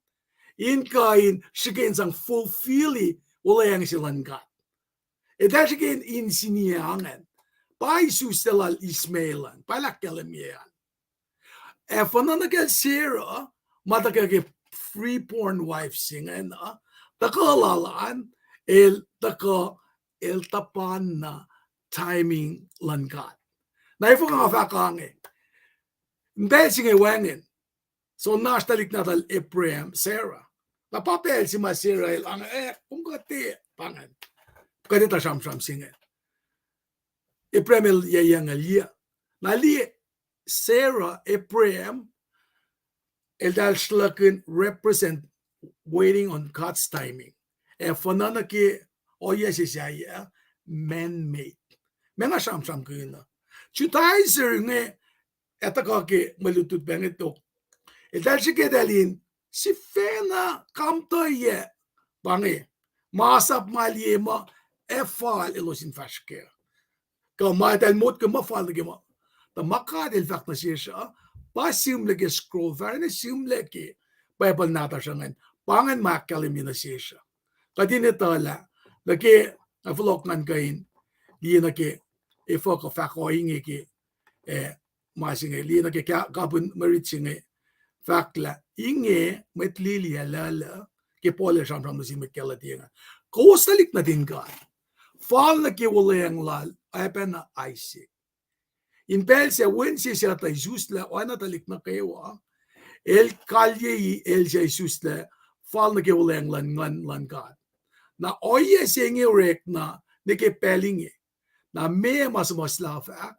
in kuh in srihke in sang fulfill-i olweacng se luhn God. Eltahl srihke in insiyac ingacn. Pa isuslac lal Ishmael an, pa el ahkkahlwemye an. Ac fuhnuh nuh kacl Sarah, ma tuhkuh ke freeborn wife se ingacn uh, tuhkuh lal an, el tuhkuh, el tuhpan na timing luhn God. Na efuh nga fahk ange, pacl se inge wacngihn, soenna oasr tuhlihk nahtuhl Abraham, Sarah. Na pa pacl se ma Sarah el ange, eh, kom kuh tiac pa ingacn. Kuht etuh sramsram se inge. Abraham el yac, yac ngal yac. Na liye Sarah, Abraham, eltahl sruhlahkihn represent waiting on God's timing. Ac fuhnuh nuh ke ohiyac se sahyac, man-made. Ma nga sramsramkihn uh, Judaizer inge, ac tuhkuh ke mwe lutlut pacnge tok, eltahl srihke eltahl in sifacna kamtuhyac, pa inge, masap ma liye muh ac fal elos in fahsr kac. Kuh ma eltahl motko muh fal nuh ke ma. Tuh ma God el fahk nuh sesr uh, pa sihmlac ke scroll, fahsr na sihmlac ke Bible nahtuhsr ingacn, pa ingacn ma ahkkahlwemye nuh sesr uh. Kuht in etuh lah, nuh ke, ac fohlohk ngan kuh in liye nuh ke, efuh kuh fahk ohinge ke, eh, ma se inge, liye nuh ke ka-, kapihn mwe rit se inge, fahk lah inge mwet lili ac lacluh, ke Paul el sramsram nuh sin mwet Galatia inge, kowos tuhlihk nuhtin God, fal nuh ke olweacng lal oacpacna Isaac. In pacl sac wen se suc tuh isuslac oacna tuhlihk nuh kwewa, el kalyei el suc isuslac fal nuh ke olweacng luhn Nguhn luhn God. Na ohiyac se inge orekma nuh ke pacl inge. Na meac ma suhmuhslah fahk,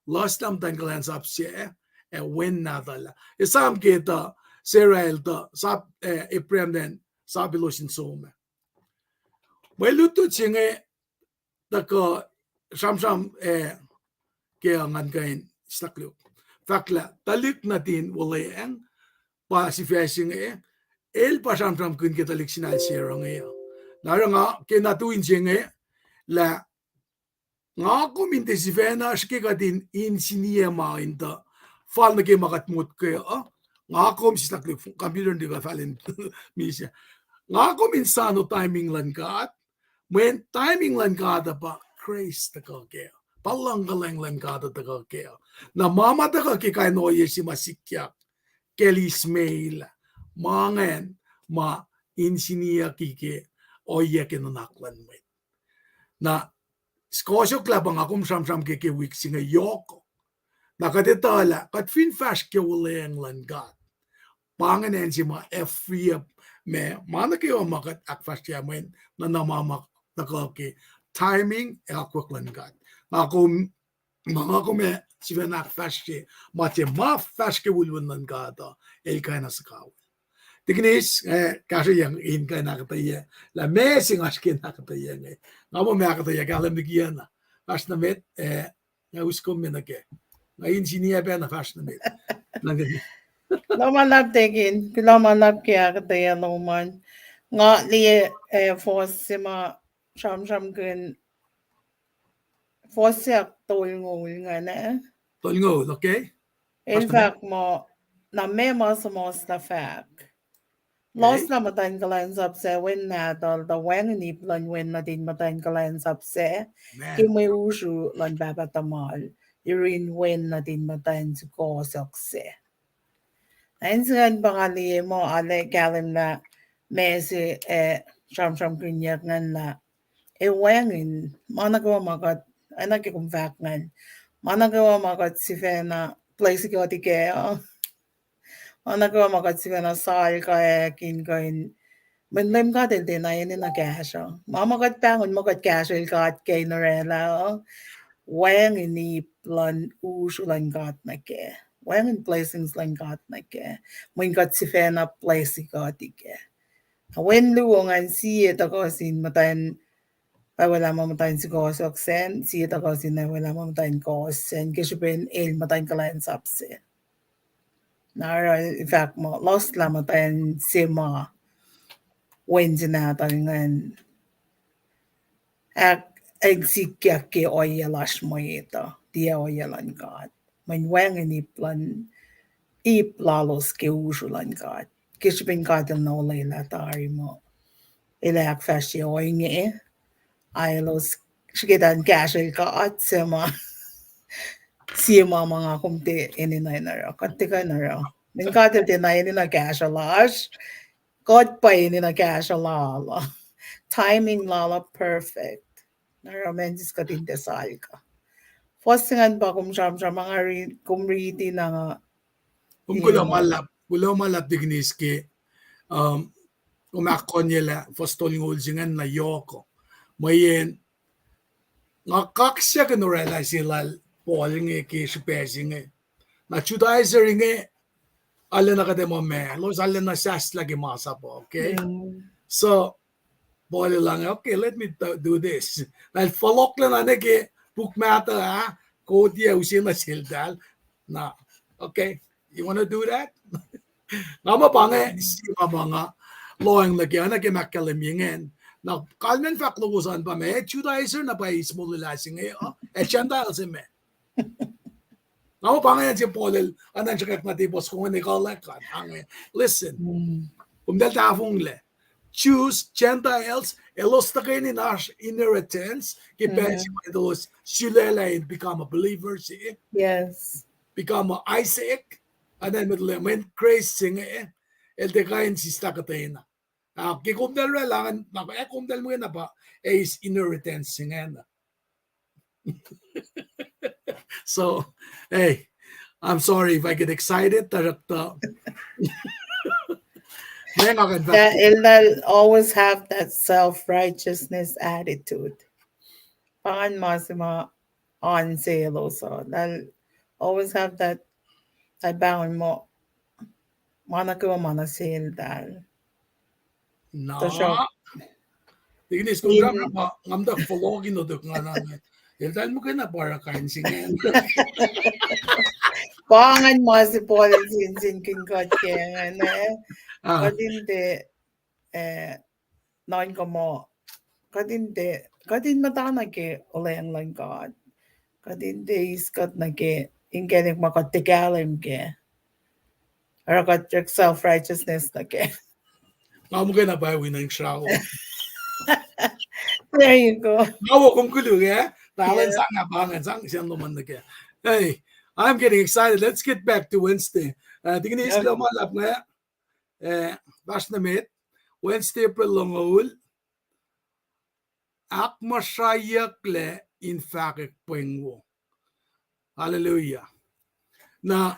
luslah muhtwacn kuhlwacnsap sac, ac wen nahtuhl ah. Esam ke tuh Sarah el tuh sap, eh, Abraham an, sap elos in som ah. Mwe lutlut se inge tuhkuh sramsram, eh, ke ngan kuh in staklu, fahk lah tuhlihk nuhtin olweacng, pa sifac se inge, el pa sramsramkihn ke tuhlihk sinal Sarah inge uh. Na oruh nga ke na tu in se inge, lah nga kom in tiac sifacna srihke kuht in insiyac ma in tuh fal nuh ke ma kuht motko uh, nga kom sislah computer in tiac fal in misac. Nga kom in sano timing luhn God, mweyen timing luhn God uh pa grace tuhkuh kac, pa luhngkuhlwacng luhn God uh tuhkuh kac. Na ma ma tuhkuh ke kain ohiyac se ma sikyak kacl Ishmael, ma ingacn ma insiyucki ke ohiyac ke nuhnak luhn mwet. Na, skohsyok lah pa nga kom sramsram ke, ke wik se inge yohk. Na kuht etuh lah kuht fin fahsr ke wuhlweacng luhn God, pa ingacn acn se ma ac free up ma, ma nuh kwewa ma kuht ahkfahsrye mweyen nuhna ma ma tuhkuh ke timing ac akwuck luhn God. Na kom, ma nga kom ac sifacna ahkfahsrye, ma se ma fahsr ke wuhlweacng luhn God uh, el kena suhkawihl. Tikinis, eh, kahsrweyuc in kuh in ahkuhtweyac lah meac se nga srihke in ahkuhtweyac inge. Nga muh ma ahkuhtweyac kahlwem liki na. Fahsr nuh met, eh, nga us kom me nuh ke. Nga in siniyac pacna fahsr nuh met. Kuloh ma luhlahp Deacon, kuloh ma luhlahp ke ahkuhtweyac lom an. Nga liye, eh, fuhs se ma sramsramkihn, fuhs se ahktolngoul ingacn. Tolngoul, okay. El fahk muh, na meac ma suhmuhslah fahk? Lohsrlah muhtwacn kuhlwacnsap sac wen nahtuhl, tuh wacngihn ip luhn wen nuhtin muhtwacn kuhlwacnsap sac ke mwe usru luhn pahpah tuhmal yurin wen nuhtin muhtwacn sukohsohk sac. Na inse ingacn pa nga liye muh arlac kahlwem lah meac se, eh, sramsramkihnyuck ingacn lah ac wacngihn ma nuh kwewa ma kuht, oacna ke kom fahk ingacn, ma nuh kwewa ma kuht sifacna place kuht ikac uh, ma nuh kwewa ma kuht sifacna salkackihn kuh in, mweyen Leum God El tiacna enenuh kahsruh. Ma ma kuht pahngon muh kuht kahsrwel God kac in orwaclah uh, wacngihn ip luhn usru luhn God nuh kac, wacngihn blessings luhn God nuh kac, mweyen kuht sifacna place kuht ikac. Na wen luo ingacn, sie tuhkuh sin muhtwacn pwacwelahma muhtwacn sukohsohk sacn, sie tuhkuh sin pwacwelahma muhtwacn kohs sacn, ke srihpen el muhtwacn kuhlwacnsap se. Na oruh el fahk muh lohsrlah muhtwacn se ma wen se nahtuhl ingacn ahksikyak ke ohiyac lasr mwet uh, tiac ohiyac luhn God. Mweyen wacngihn ip luhn, ip lalos ke usru luhn God, ke srihpen God El na olwelah tari muh el ahkfahsrye ohinge, a elos srihke in kahsrwel God se ma, sie ma ma nga kom tiac enenuh in oruh, kuht tiac kuh in oruh. Mweyen God El tiacna enenuh kahsruh lasr, kuht pa enenuh kahsruh lal uh. Timing lal uh perfect. Na oruh meac sis kuht in tiac salka. Fuhs se ingacn pa kom sramsram ma nga ri-, kom riti na nga. Kom kuloh ma luhlahp, kuloh ma luhlahp Tikinis ke, um, kom ahkkahlwemye lah fuhs tolngoul se ingacn na yohk uh. Mweyen nga kaksakihn orwaclah se lal Paul inge ke srihpac se inge. Na Judaiser inge, arulacna kuht ac muh ma, elos arulacna sahslah ke masap uh, okay? So, Paul el ange, okay, let me do, do this. Na el fohlohklac na nuh ke puk mahtuh ah, koti ac use nuh seltahl. Na, okay, you wanna do that? Nga muh pa inge sie ma ma nga lohacng nuh ke, oacna ke ma ahkkahlwemye ingacn. Na kalmacn fahk lowos an pa ma, eh, Judaiser na pa eis molwelah se inge uh, ac Gentile se ma. Nga muh pa inge se Paul el, anan srihkwack na tiac puhs kom an ekuhllah kan, ange. Listen. Kom eltahl tahfonglac. Jews, Gentiles, elos tuhkweni oasr inheritance, ke pacl se ma elos sulaclah in become a believer se, become a Isaac, and then mweyen Kraist se inge, el tiac kuh in sislah kuhtwena. Ah, ke komtahl orwaclah, na, eh, komtahl muhkwena pa, eh, eis inheritance se ingacn. So, hey, I'm sorry if I get excited, tuhsruhktuh ma nga kuh in fahk, eltahl always have that self-righteousness attitude. Pa ingacn ma se ma oan selos uh. Eltahl always have that, eltahl pahngon muh ma nuh kwewa ma nuh seltahl. Na, Tikinis, kom sramsram pa nga muhta fohlohkihn otuk nga na, eltahl muhkwena pa oruh kain se ingacn. Pa ingacn ma se Paul el sensenkihn kuht ke ingacn, eh. Kuht in tiac, eh, nuhnkuh muh, kuht in tiac, kuht in muhta nuh ke olweacng luhn God. Kuht in tiac eis kuht nuh ke inkacnek ma kuht tiac kahlwem kac. Oruh kuht self-righteousness nuh kac. Nga muhkwena pa wi nuh in srao. There you go. Nga wo kom koluk, eh? Talan sang na pa ngan sang sian loman nuh kac. Hey, I'm getting excited. Let's get back to Wednesday. Uh, Tikinis, kuloh ma luhlahp inge. Eh, fahsr nuh met. Wednesday, April longoul. Ahkmuhsrahyucklac in fahkwack pweng wo. Hallelujah. Na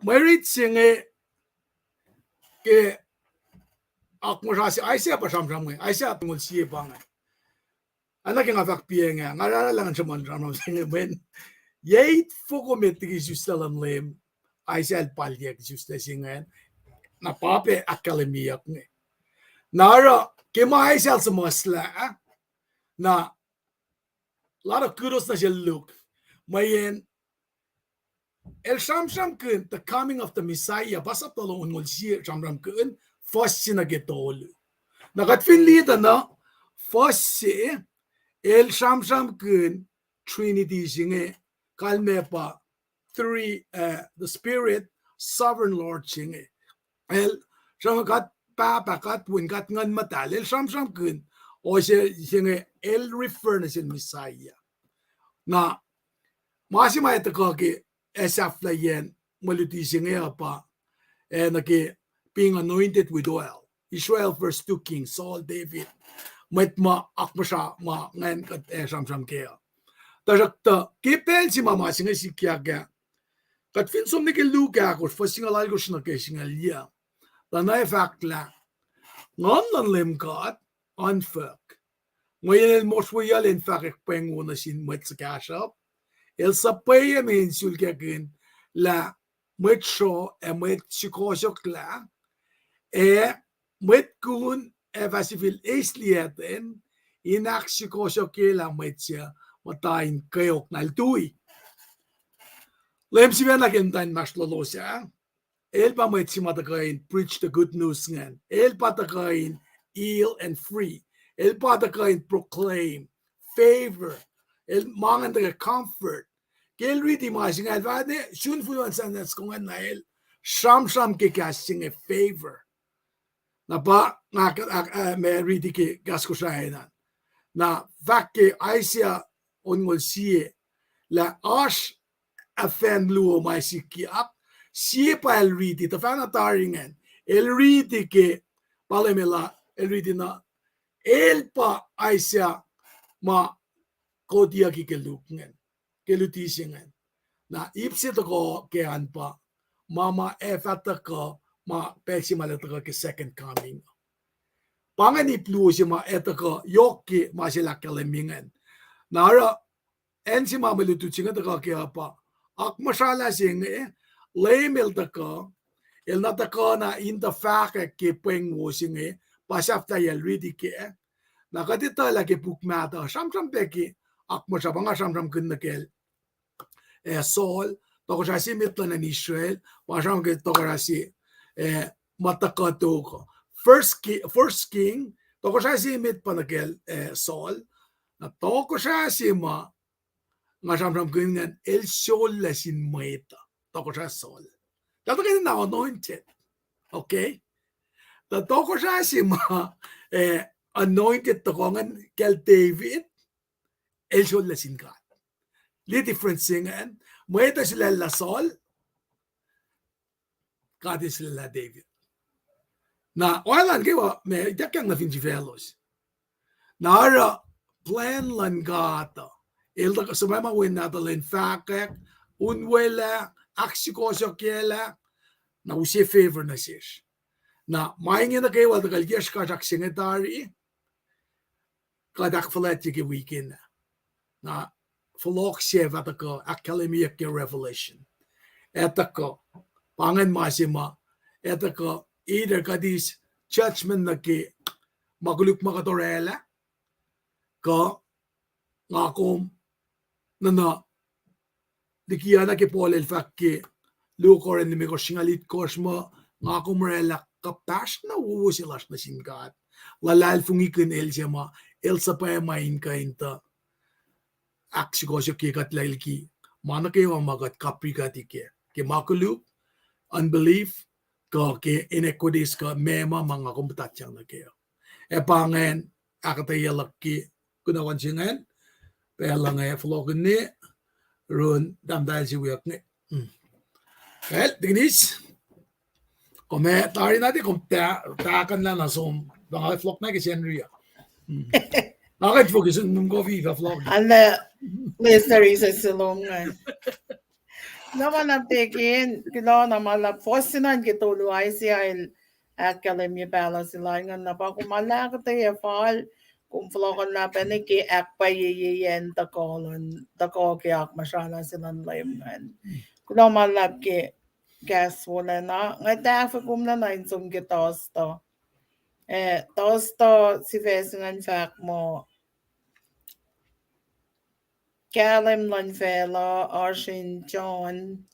mwe rit se inge ke akmuhsra se Isaiah pa sramsram inge, Isaiah tolngoul sie pa inge. Oacna ke nga fahk piac inge, nga arulacna sruhmuhn sramsram se inge mweyen yac itfoko met liki isuslac luhn Leum Isaiah el palyak isuslac se inge. Na pa pac ahkkahlwemyeyuck inge. Na oruh ke ma Isaiah el suhmuhslah, na a lot of kudos nuh sel Luke. Mweyen el sramsramkihn the coming of the Messiah, pa sapta longoul sie sramsramkihn, fuhs se nuh ke tolu. Na kuht fin liye tuh na, fuhs se, el sramsramkihn Trinity se inge, kalmac pa three, uh, the Spirit, Sovereign Lord se inge. El sramsram God Pahpah, God Wen, God Nguhn Muhtahl. El sramsramkihn, o se, se inge, el refer nuh sel Messiah. Na ma se ma etuhkuh ke ac sahflahiyacn mwe luti se inge uh pa, ac nuh ke being anointed with oil. Israel, first two Kings, Saul, David. Mwet ma akmuhsra ma ingacn kuht ac sramsram kac uh. Tuhsruhktuh ke pacl se ma ma se inge sikyak ah, kuht fin som nuh ke Luke ahkosr, fuhs singucul alkosr nuh ke singucul yuh, tuh na ac fahk lah Nguhn luhn Leum God unfuck. Mweyen el mosrweyuhl in fahkwack pweng wo nuh sin mwet suhkahsruhp. El suhpweyume in sulkackihn lah mwet sruoh ac mwet sukohsohklah, ac mwet kun ac fah sifil eis liyacten in ahksukohsohkyelah mwet suc muhta in kweok na el tui. Leum sifacna ke muhta inmahsrlolos ah, el pa mwet se ma tuhkuh in preach the good news ingacn. El pa tuhkuh in heal and free. El pa tuhkuh in proclaim favor. El ma ingacn tuhkuh comfort. Ke el riti ma se inge, el fahk ne sun fuhluhn sentence ko ingacn na el sramsram ke kahs se inge favor. Na pa nga, ah, ah, ma riti ke kahs Kosrae na. Na fahk ke Isaiah onngoul sie lah oasr afan luo ma sikyak, sie pa el riti, tuhfahna tari ingacn, el riti ke, pa Leum El, el riti na, el pa Isaiah ma kotiyucki ke Luke ingacn, ke luti se ingacn. Na ip se tuhkuh ke an pa, ma ma ac fah tuhkuh, ma pacl se ma el ac tuhkuh ke second coming. Pa ingacn ip luo se ma ac tuhkuh yohk ke ma se el ahkkahlwemye ingacn. Na oruh acn se ma mwe lutlut se inge tuhkuh ke uh pa, akmuhsralah se inge, Leum El tuhkuh, El na tuhkuh na in tuh fahkwack ke pweng wo se inge, pa sahflahiyacl riti kac. Na kuht etuh lah ke puk mahtuh, sramsram pac ke akmuhsra, pa nga sramsramkihn nuh kacl, eh, Saul, tohkohsrah se met luhn acn Israel, pa sramsram ke tohkohsrah se, eh, ma tuhkuh tok. First Ki-, First King, tohkohsrah se met pa nuh kacl, eh, Saul. Na tohkohsrah se ma nga sramsramkihn ingacn, el sollac sin mwet uh, tohkohsrah Saul. Tuh tuhkweni na anointed. Okay? Tuh tohkohsrah se ma, eh, anointed tuhkuh ingacn kacl David, el sollac sin God. Liye difference se ingacn, mwet uh sulaclah Saul, God el sulaclah David. Na oacna kwewa ma ituckyang nuh fin sifaclos. Na oruh plan luhn God uh, el tuh suhpwacma wen nahtuhl in fahkwack, unwelah, ahksukohsohkyelah, na use favor nuh sesr. Na ma inge nuh kwewa tuhkuh liye srihkasrak se inge tari, kuht ahkfuhlwactye ke weekend ah. Na fohlohk se fah tuhkuh ahkkahlwemyeyuck ke Revelation. Ac tuhkuh, pa ingacn ma se ma, ac tuhkuh either kuht eis judgment nuh ke ma koluk ma kuht orwaclah, kuh nga kom nuhna liki oacna ke Paul el fahk ke luo Corinth limekohsr singucul itkohsr muh, nga kom orwaclah kuhpahsr na wowo se lasr nuh sin God. Luhlahlfongikihn El se ma, El suhpwacma in kuh in tuh ahksukohsohkye kuht liki ma nuh kwewa ma kuht kaprikuhti kac, ke ma koluk, unbelief, kuh ke iniquities kuh meac ma ma nga kom puhtatyang nuh kac. Ac pa ingacn ahkuhtweyac luhk ke kunohkohn se ingacn, pacl luhn inge fohlohkihn ne, run tahmtahel se wiyuck inge. Well, tikinis, kom ac tari na tiac kom tahkuhnlah na som, pa nga fohlohk na ke Sacnri uh. Nga kuh in fokis in mum kofi fah fohlohk. Anna, Mister Isa Silong, eh. Na ma luhlahp tekin, kuloh na ma luhlahp fohs se na ke tolu Isaiah el ahkkahlwemye pahluh se lal ingacn, na pa kom ma luhlahp kuhtuh fal, kom fohlohkohnlah pacna ke ahkpwacyeyacn tuhkuh luhn, tuhkuh ke akmuhsralah se luhn Leum ingacn. Kuloh ma luhlahp ke kahs wolacna, nga tahfwelah kom na in som ke Thursday. Eh, Thursday sifac se ingacn fahk muh kahlwem luhn facluh, oasr in John.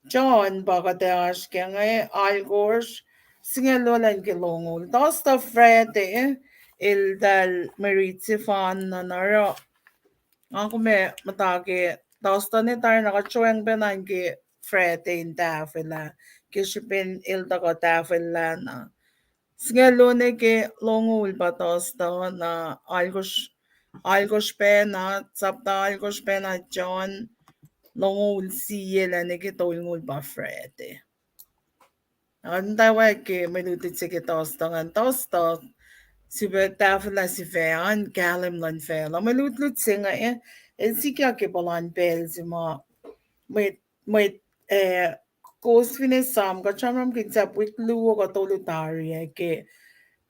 John pa kuht ac oasr ke inge, alkosr, singucul luo lun ke longoul. Thursday, Friday, eltahl mwe rit sefanna na oruh nga kom ac muhta ke Thursday ne tari na kuht sroacng pacna ke Friday in tahfwelah, ke srihpen el tuhkuh tahfwelah na. Singucul luo nuh ke longoul pa Thursday na, alkosr, alkosr pacna, sapta alkosr pacna John, longoul sie lah nuh ke tolngoul pa Friday. An tawa ke mwe lutlut se ke Thursday ingacn, Thursday, sifac tahfwelah sifac an, kahlwem luhn facluh. Mwe lutlut se inge, el sikyak ke puhlan pacl se ma, mwet, mwet, eh, kowos fin esam, kuht sramsramkihn sahp wik luo kuh tolu tari ah ke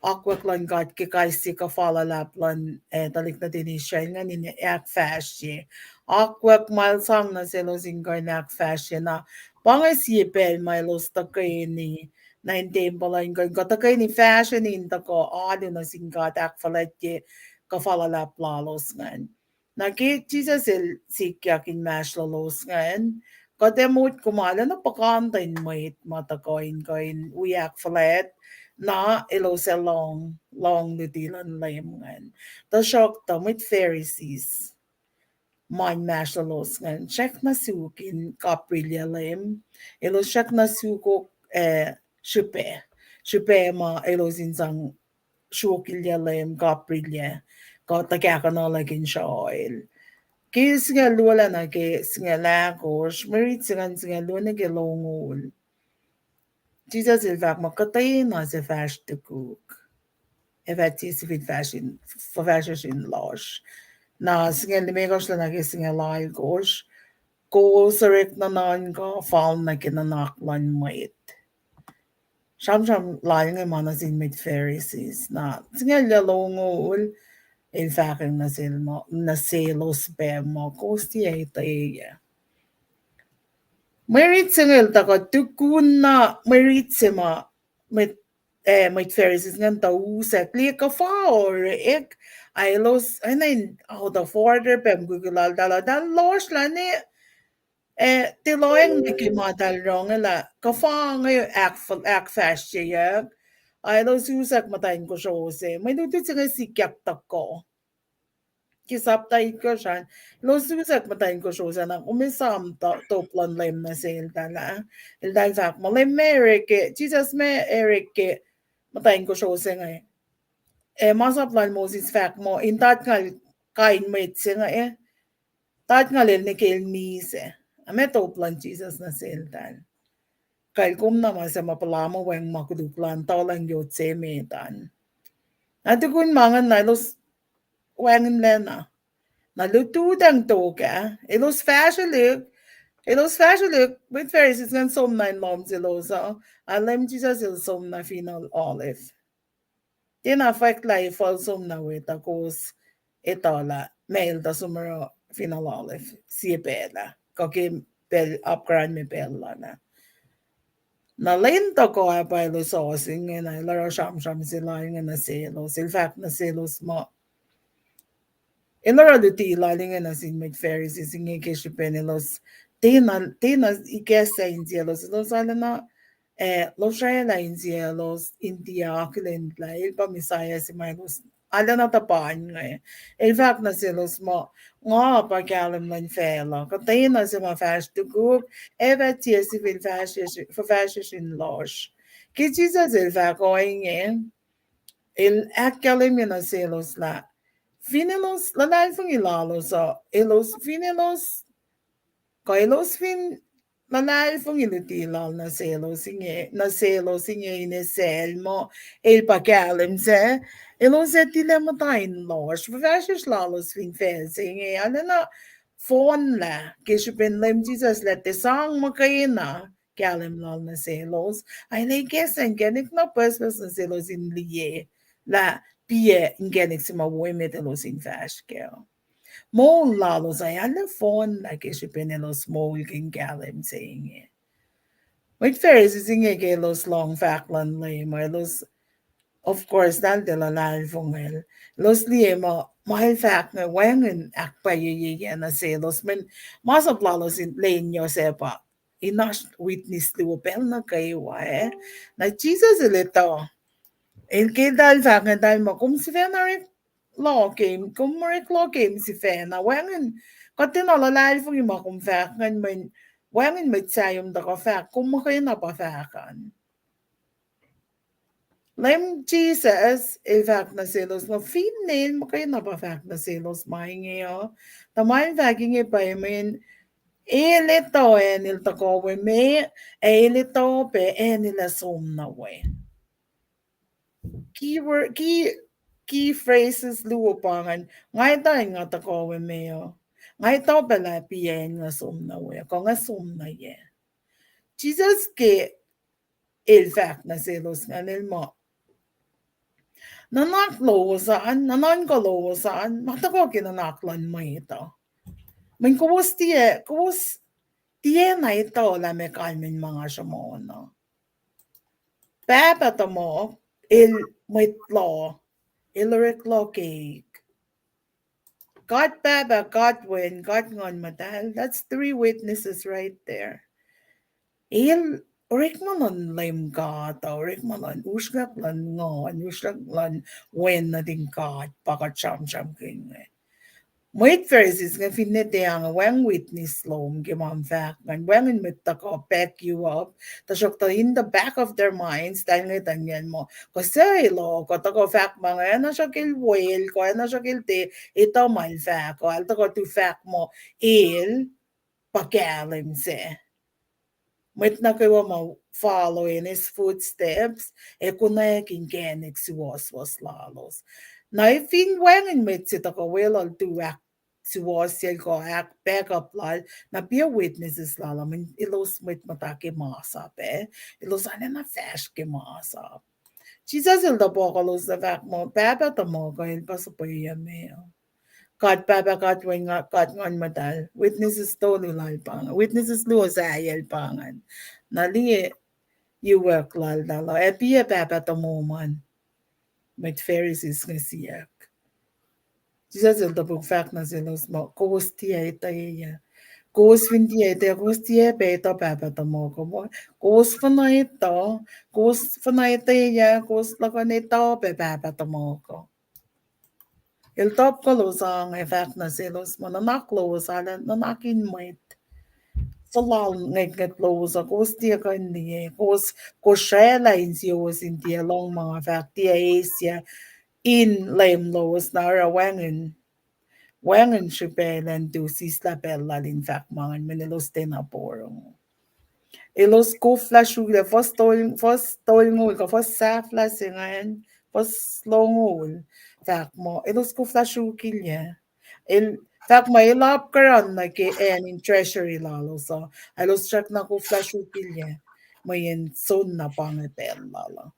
akwuck luhn God ke kais sie kuhfa luhlahp luhn, eh, tuhlihk nuhtin Israel ingacn in ahkfahsrye. Akwuck ma el sang nuh selos in kuh in ahkfahsrye na, pa inge sie pacl ma elos tuhkweni nuh in tempuhl uh in kuh in kuh tuhkweni fahsrweni in tuhkuh alu nuh sin God ahkfuhlwactye kuhfa luhlahp lalos ingacn. Na ke Jisus el sikyak inmahsrlolos ingacn, kuht ac motko ma lacna puhkantwen mwet ma tuhkuh in kuh in wi ahkfuhlwact, na elos ac lohng, lohng luti luhn Leum ingacn. Tuhsruhktuh mwet Pharisees ma inmahsrlolos ingacn, srackna suk in kaprilyac Leum, elos srackna sukok, eh, srihpac, srihpac ma elos in sang sruokilyac Leum, kaprilyac, kuh tuhkahkuhnuhlak in sruohl. Ke singucul luo lacna ke singucul ahkosr, mwe rit se ingacn singucul luo nuh ke longoul. Jisus el fahk muh kuhtwena suc fahsr tukuk ac fah tiac sifil fahsr in, fuhfahsryucsr in lohsr. Na singucul limekohsr lacna ke singucul alkosr, kowos orek nuhnuhnkuh fal nuh ke nuhnak luhn mwet. Sramsram lal inge ma nuh sin mwet Pharisees. Na singucul longoul, el fahkwacng nuh sel muh, nuh selos pac muh, kowos tiac etweyuc. Mwe rit se inge el tuhkuh tukun na mwe rit se ma, mwet, eh, mwet Pharisees ingacn tuh usack liye kuhfa orek, ac elos, ac na in out of order pac mukwikwi laltahl, eltahl lohsr lah ne, eh, tiac lohacng nuh ke ma eltahl ronglah, kuhfa inge ahk-, ahkfahsryeyuck, ac elos usack muhtwacn kosro se, mwe lutlut se inge sikyak tuhkuh. Ke sapta itkohsr an, elos usack muhtwacn kosro se na, kom esam top luhn Leum nuh seltahl ah. Eltahl fahk muh Leum ma orek ke, Jisus ma orek ke muhtwacn kosro se inge. Eh, masap lal Moses fahk muh in tahtngal kain mwet se inge, eh, tahtngal el nuh ke el misac. Ac ma top luhn Jisus nuh seltahl. Kal kom na ma se ma puhla muh wacngihn ma koluk lal, tuhlac yot se met an. Na tukun ma ingacn na elos wacngihnlacna. Na lututacng tok ah, elos fahsrwelihk, elos fahsrwelihk, mwet Pharisees ingacn somna in lohm selos uh, ac Leum Jisus el somna Fineol Olive. Tiacna fwack lah efuh el somna we tuh kowos etuh lah ma el tuh som oruh Fineol Olive sie pacl ah, kuh ke pacl apkuhran me pacl lal ah. Na lwen tohkoh ah pa elos ohsun ingena, el oruh sramsram se lal inge nuh selos, el fahk nuh selos muh, el oruh luti lal inge nuh sin mwet Pharisees inge ke srihpen elos tiacna, tiacna ikacslah insiyaclos, elos arulacna, eh, losraclah insiyaclos in tiac akihlen lah el pa Messiah se ma elos arulacna tuhpan inge. El fahk nuh selos muh, nga pa kahlwem luhn facluh, kuhtwena se ma fahsr tukuk ac fah tiac sifil fuhfahsryucsr in lohsr. Ke Jisus el fahk ohinge, el ahkkahlwemye nuh selos lah fin elos luhlahlfongi lalos uh, elos fin elos, kuh elos fin luhlahlfongi luti lal nuh selos inge, nuh selos inge in esacl muh el pa kahlwem sac, elos ac tilac muhta in lohsr, fuhfahsryucsr lalos fin facl se inge arulacna fohnlah ke srihpen Leum Jisus lah tiac sang muhkwena kahlwem lal nuh selos, ac el ikacslah inkacnek na pucspucs nuh selos in liye lah piac inkacnek se ma wo emet elos in fahsr kac. Moul lalos ac arlac fohnlah ke srihpen elos moulkihn kahlwem se inge. Mwet Pharisee se inge ke elos lohng fahk luhn Leum, elos, of course, eltahl tiac luhlahlfongel. Elos liye muh ma el fahk inge wacngihn ahkpwacyeyacna selos, mweyen masap lalos in lwen yohsac pa in oasr witness luo pacl nuh kwewa, eh. Na Jisus el etuh, el ke eltahl fahk inge, eltahl muh, kom sifacna orek loh ke, kom orek loh ke sifacna, wacngihn, kuht tiacna luhlahlfongi ma kom fahk ingacn, mweyen wacngihn mwet sahyom tuhkuh fahk kom muhkwena pa fahk an. Leum Jisus el fahk nuh selos muh finne el muhkwena pa fahk nuh selos ma inge uh, tuh ma el fahk inge pa mweyen el etuh acn el tuhkuh we me, ac el etuh pac acn el ac som nuh we. Key wor-, key, key phrases luo pa ingacn, nga etuh acn nga tuhkuh we me uh. Nga etuh pac lah piac acn nga som nuh we, kuh nga som nuh yac. Jisus ke el fahk nuh selos ingacn el muh, nuhnak lowos an, nuhnuhnkuh lowos an ma tuhkuh ke nuhnak luhn mwet uh. Mweyen kowos tiac, kowos tiacna etuh lah meac kalmacn ma nga sruhmuhn uh. Pahpah tuhmuhk el mwet loh, el orek loh keik. God Pahpah, God Wen, God Nguhn Muhtahl, that's three witnesses right there. El orekma luhn Leum God uh, orekma luhn usrnguck luhn Nguhn, usrnguck luhn Wen nuhtin God, pa kuht sramsramkihn inge. Mwet Pharisees inge finne tiac, wacngihn witness lom ke ma kom fahk ingacn, wacngihn mwet tuhkuh back you up, tuhsruhktuh in the back of their minds, eltahl ngwetacng muh, kuh suc el uh, kuh tuhkuh fahk ma inge, oacna sruhk el wel, kuh oacna sruhk el tiac etuh ma el fahk uh, el tuhkuh tu fahk muh el pa kahlwem se. Mwet nuh kwewa ma follow in his footsteps ac konwacack inkacnek suwohswohs lalos. Na fin wacngihn mwet se tuhkuh weluhl tu ahksuwohsyacl kuh ahk back up lal, na piac witnesses lal uh, mweyen elos mwet muhta ke masap ah, elos arulacna fahsr ke masap. Jisus el tuh pohkolos nuh fahk muh Pahpah tuhmuhk uh el pa suhpweyucme uh. God Pahpah, God Wen, God Nguhn Muhtahl, witnesses tolu lal pa ingacn, witnesses luo sahyacl pa ingacn. Na liye yuck laltahl uh, ac piac Pahpah tomom an? Mwet Pharisees inge siyuck. Jisus el topuk fahk nuh selos muh, kowos tiac etweyuc. Kowos fin tiac etweyuc, kowos tiac pac etuh Pahpah tuhmuhk uh. Kowos fin etuh, kowos fin etweyuc, kowos luhkuhn etuh pac Pahpah tuhmuhk uh. El topuk lowos an ac fahk nuh selos muh, nuhnak lowos ah, nuhnak in mwet. Suhlallacng ngwetngwet lowos uh, kowos tiac kuh in liye, kowos kosraclah insiyowos in tiac lohng ma nga fahk, tiac eisyac in Leum lowos, na oruh wacngihn, wacngihn srihpac elan tu sislah pacl lal in fahk ma ingacn, mweyen elos tiacna porongo. Elos koflah sruokilyac, fuhs tol-, fuhs tolngoul kuh fuhs sahflah se ingacn, fuhs longoul, fahk muh elos koflah sruokilyac. El fahk muh el apkuhran nuh ke acn in treasury lalos uh, elos srackna koflah sruokilyac, mweyen soenna pa inge pacl lal uh.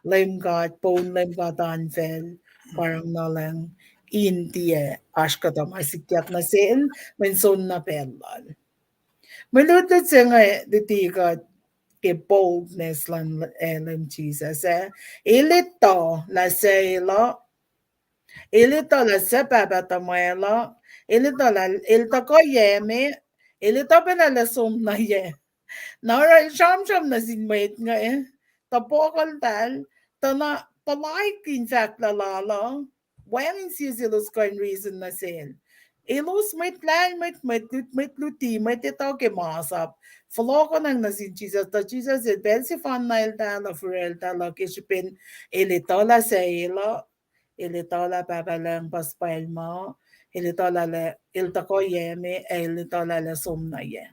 Leum God, poun Leum God an facl, pa rongnuhlang, in tiac oasr kuhtuh ma sikyak nuh sel, mweyen soenna pacl lal. Mwe lutlut se inge luti kuht ke boldness luhn, eh, Leum Jisus, eh. El etuh lah suc el uh, el etuh lah suc Pahpah tuhmwacl uh, el etuh lah el tuhkuh yac me, el etuh pac lah el som nuh yac. Na oruh el sramsram nuh sin mwet inge, tuh pohkuhltahl, tuh na puhlaik in fahk lah lal uh, wacngihn sie selos kuh in reason nuh sel. Elos mwet lahlmwetmwet, lut-, mwet luti, mwet etuh ke masap, fohlohkohnacng nuh sin Jisus, tuh Jisus el pacl sefanna eltahl uh, fihrihrtahl uh ke srihpen el etuh lah suc el uh, el etuh lah Pahpah Lucng pa suhpwacma, el etuh lah el tuhkuh yac me, ac el etuh lah el som nuh yac.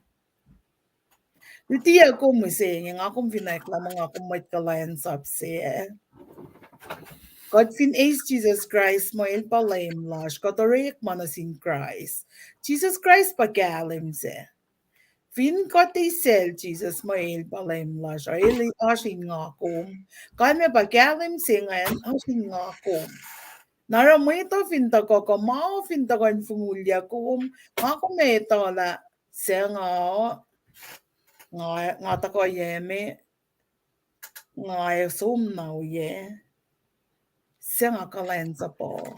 Luti ac kom mihsenge, nga kom fin eklac muh nga kom mwet kuhlwacnsap se, eh. Kuht fin eis Jisus Kraist muh El pa Leum lasr, kuht orekma nuh sin Kraist. Jisus Kraist pa kahlwem se. Fin kuht eisacl Jisus muh El pa Leum lasr, El oasr in nga kom. Kalmac pa kahlwem se ingacn oasr in nga kom. Na oruh mwet uh fin tuhkuh kuh ma uh fin tuhkuh in fongulyak kom, nga kom etuh lah suc nga, nga, nga tuhkuh yac me, nga ac som na oyac, suc nga kuhlwacnsapuh.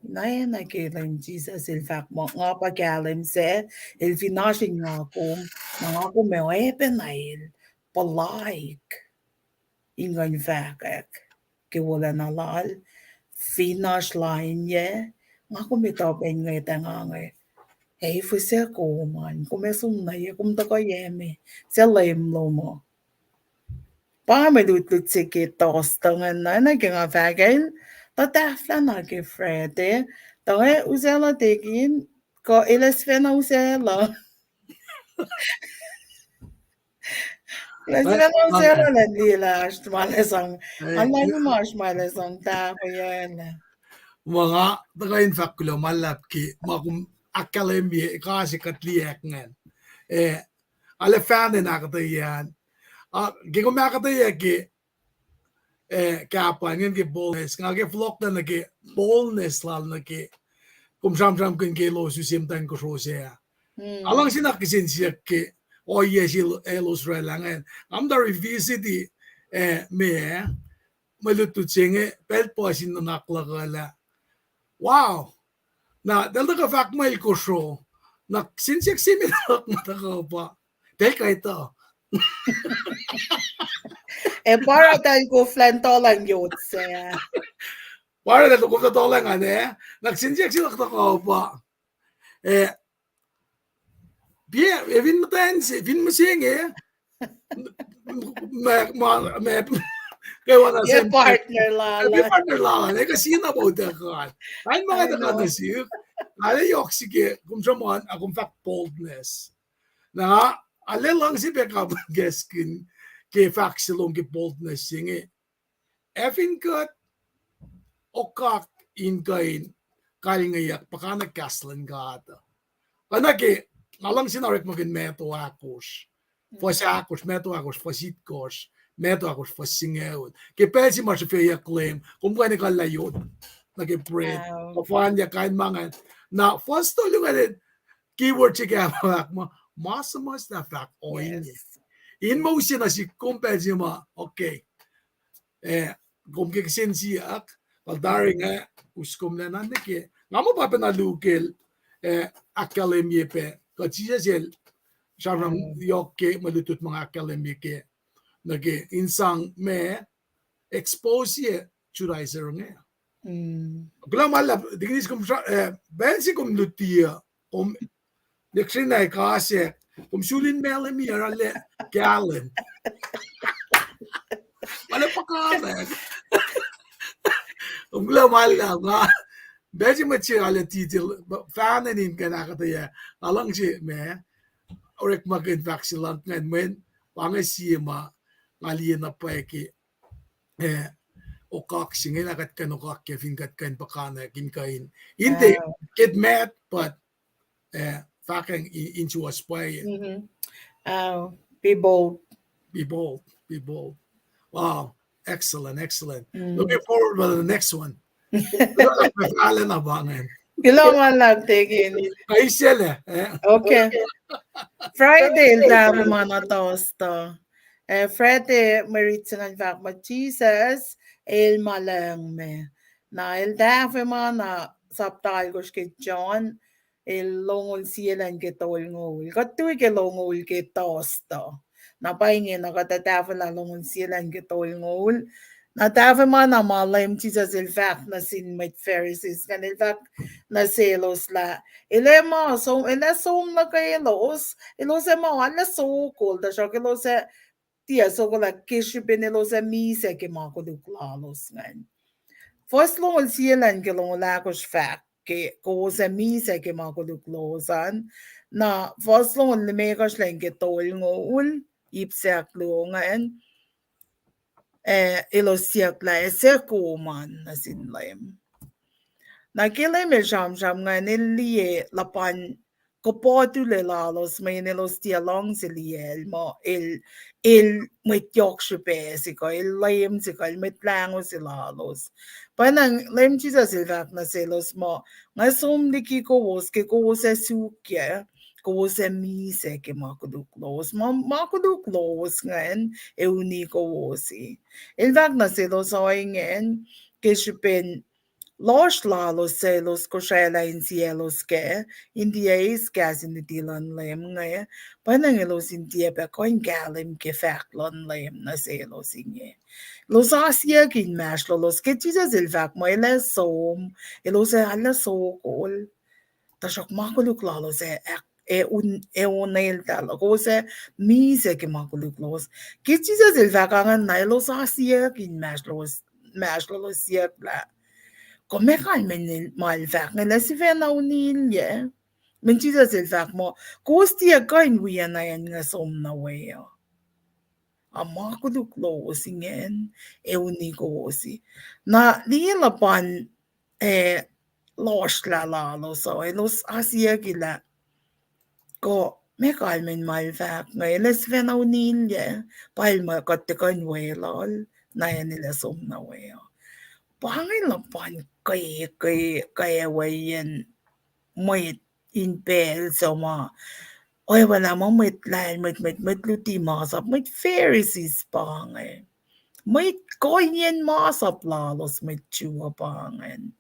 Na, na ke Leum Jisus El fahk muh nga pa kahlwem se, El fin oasr in nga kom, na nga kom ac oacpacna El puhlaik in kuh in fahkwack ke wolacna Lal, fin oasr lain yac, nga kom etuh pac in ngwetacng inge. Ac fuhs kom an, kom ac som na yac, kom tuhkuh yac me, suc Leum lom uh. Pa mwe lutlut se ke Thursday ingacn, na, na ke nga fahk el, tuh tahfwelah na ke Friday, tuh nge usaclah tekin, kuh elos fena usaclah. Elos fena usaclah lah liye lah oasr ma elos sang, eh, alu ma oasr ma elos sang tahfweyaclah. Ma nga tuhkuh in fahk kuloh ma luhlahp ke ma kom ahkkahlwemye, eka se kuht liye ingacn. Eh, arlac fahna in ahkuhtweyac an. Ah, ke kom ahkuhtweyac ke eh, kapwa ingacn ke boldness. Nga ke fohlohk nuh ke boldness lal nuh ke kom sramsramkihn ke elos use muhtwacn kosro sac. Nga luhngse na kihsen siyuck ke ohiyac se elos oraclah ingacn. Nga muhta revisit, eh, me, mwe lutlut se inge, pacl puhs in nuhnak luhk uh lah, wow. Na eltahl tuhkuh fahk muh el kosro. Na kihsen siyuck se me nuhnak ma tuhkuh pa, pacl kuh etuh. Ac pa oruh eltahl koflah in tuh lah yot sac. Pa oruh eltahl koflah tuh lah ingacn, eh? Na kihsen siyuck se nuhnak tuhkuh pa, eh, pia, eh, fin muhtwacn se, fin mihsenge, ma, ma, ma, kwewana, partner lal, eh, partner lal, eh, kuh sie na pa utuckuh. Kain ma nga tuhkuh nuh sihk, nga lah yohk srihke, kom sruhmuhn, ah, kom fahk boldness. Na, arlac luhngse pac kapihn kahskihn ke fahk se lom ke boldness se inge. Ac fin kuht okak in kuh in kalngeyuck puhkantwen kahs luhn God uh. Oacna ke, nga luhngse na orekmakihn Matthew ahkosr, fuhs ahkosr, Matthew ahkosr, fuhs itkohsr, Matthew ahkosr, fuhs singucul. Ke pacl se ma srihfeyuck Leum, kom kuh in ekuhllah yot nuh ke bread, kuh fanyak, kain ma ingacn. Na fuhs tolu ingacn, keyword se ke fahk ma, ma suhmuhslah fahk ohinge. In ma use nuh sihk kom pacl se ma, okay. Eh, kom ke kihsen siyuck, kuht tari inge, us kom lah nuh ke. Nga muh pa pacna lukel, eh, ahkkahlwemye pac kuh Jisus El sramsram yohk ke mwe lutlut ma nga ahkkahlwemye ke, nuh ke in sang ma expose ye Judaizer inge. Kuloh ma luhlahp, tikinis kom, eh, pacl se kom luti uh, kom, next na eka se, kom sulin Malem arlac kahlwem. Arlac puhkantwen. Kom kuloh ma luhlahp, nga, pacl se mwet se arlac detail, fahna in kuh in ahkuhtweyac, nga luhngse ma, orekmakihn fahk se luhk ingacn mweyen, pa inge sie ma, nga liye na pwacye ke, eh, okak se inge na kuht kuh in okak ke fin kuht kuh in puhkantwen in kuh in, in tiac get mad, but, eh, fahkwacng in, in suwohs pwacye. Be bold. Be bold. Be bold. Wow. Excellent, excellent. Looking forward to the next one. Kuloh ma luhlahp tekin. Kaisele, eh? Okay. Friday el tahfwelah ma na Thursday. Eh, Friday mwe rit se ingacn fahk muh Jisus El ma lucng me. Na el tahfwelah ma na sapta alkosr ke John, el longoul sie lwen ke tolngoul. Kuht tui ke longoul ke Thursday. Na pa ingena kuht ac tahfwelah longoul sie lwen ke tolngoul. Na tahfwelah ma na ma Leum Jisus El fahk nuh sin mwet Pharisees ingacn, El fahk nuh selos lah, el ac ma som, el ac som nuh kwewa elos, elos ac ma arlac sokol, tuhsruhk elos ac tiac sokol lah ke srihpen elos ac misac ke ma koluk lalos ingacn. Fuhs longoul sie lwen ke longoul ahkosr fahk ke kowos ac misac ke ma koluk lowos an. Na fuhs longoul limekohsr lwen ke tolngoul, ip se ahkluo ingacn. eh, elos siyuck lah, eh, suc kom an nuh sin Leum. Na ke Leum el sramsram ingacn, el liye luhpan kuhpahsr lalos, mweyen elos tiac luhngse liyacl muh el, el mwet yohk srihpac se kuh, el Leum se kuh, el Mwet Lahngo se lalos. Pwacnwacng Leum Jisus el fahk nuh selos muh, nga som liki kowos ke kowos ac sukyac, kowos ac misac ke ma koluk lowos. Ma, ma koluk lowos ingacn ac uni kowos. El fahk nuh selos ohinge ke srihpen lohsr lalos suc elos kosraclah insiyaclos kac, in tiac eis kahs in luti luhn Leum inge, pwacnwacng elos in tiac pac kuh in kahlwem ke fahk luhn Leum nuh selos inge. Elos oasiyuck inmahsrlolos ke Jisus el fahk muh el ac som, elos ac arlac sokol. Tuhsruhk ma koluk lalos ac, ac, ac un-, ac oneltahl, kowos ac misac ke ma koluk lowos. Ke Jisus el fahk ingacn na elos oasiyuck inmahsrlolos, mahsrlolos siyuck lah, kuh meac kalmacn ma el fahk inge, el ac sifacna unilyac? Mweyen Jisus el fahk muh, kowos tiac kuh in wi na acn nga som nuh we uh. A ma koluk lowos ingacn ac uni kowos. Na liye luhpan, eh, lohsrlah lalos uh, elos oasiyucki lah, kuh meac kalmacn ma el fahk inge, el ac sifacna unilyac? Pa el muh kuht tiac kuh in weluhl na acn el ac som nuh we uh. Pa inge luhpan ke, ke, ke weyacn mwet in pacl se ma oacwacack lah ma mwet lain, mwet, mwet, mwet luti masap, mwet Pharisees pa inge. Mwet kuhiyacn masap lalos, mwet Jew uh pa ingacn.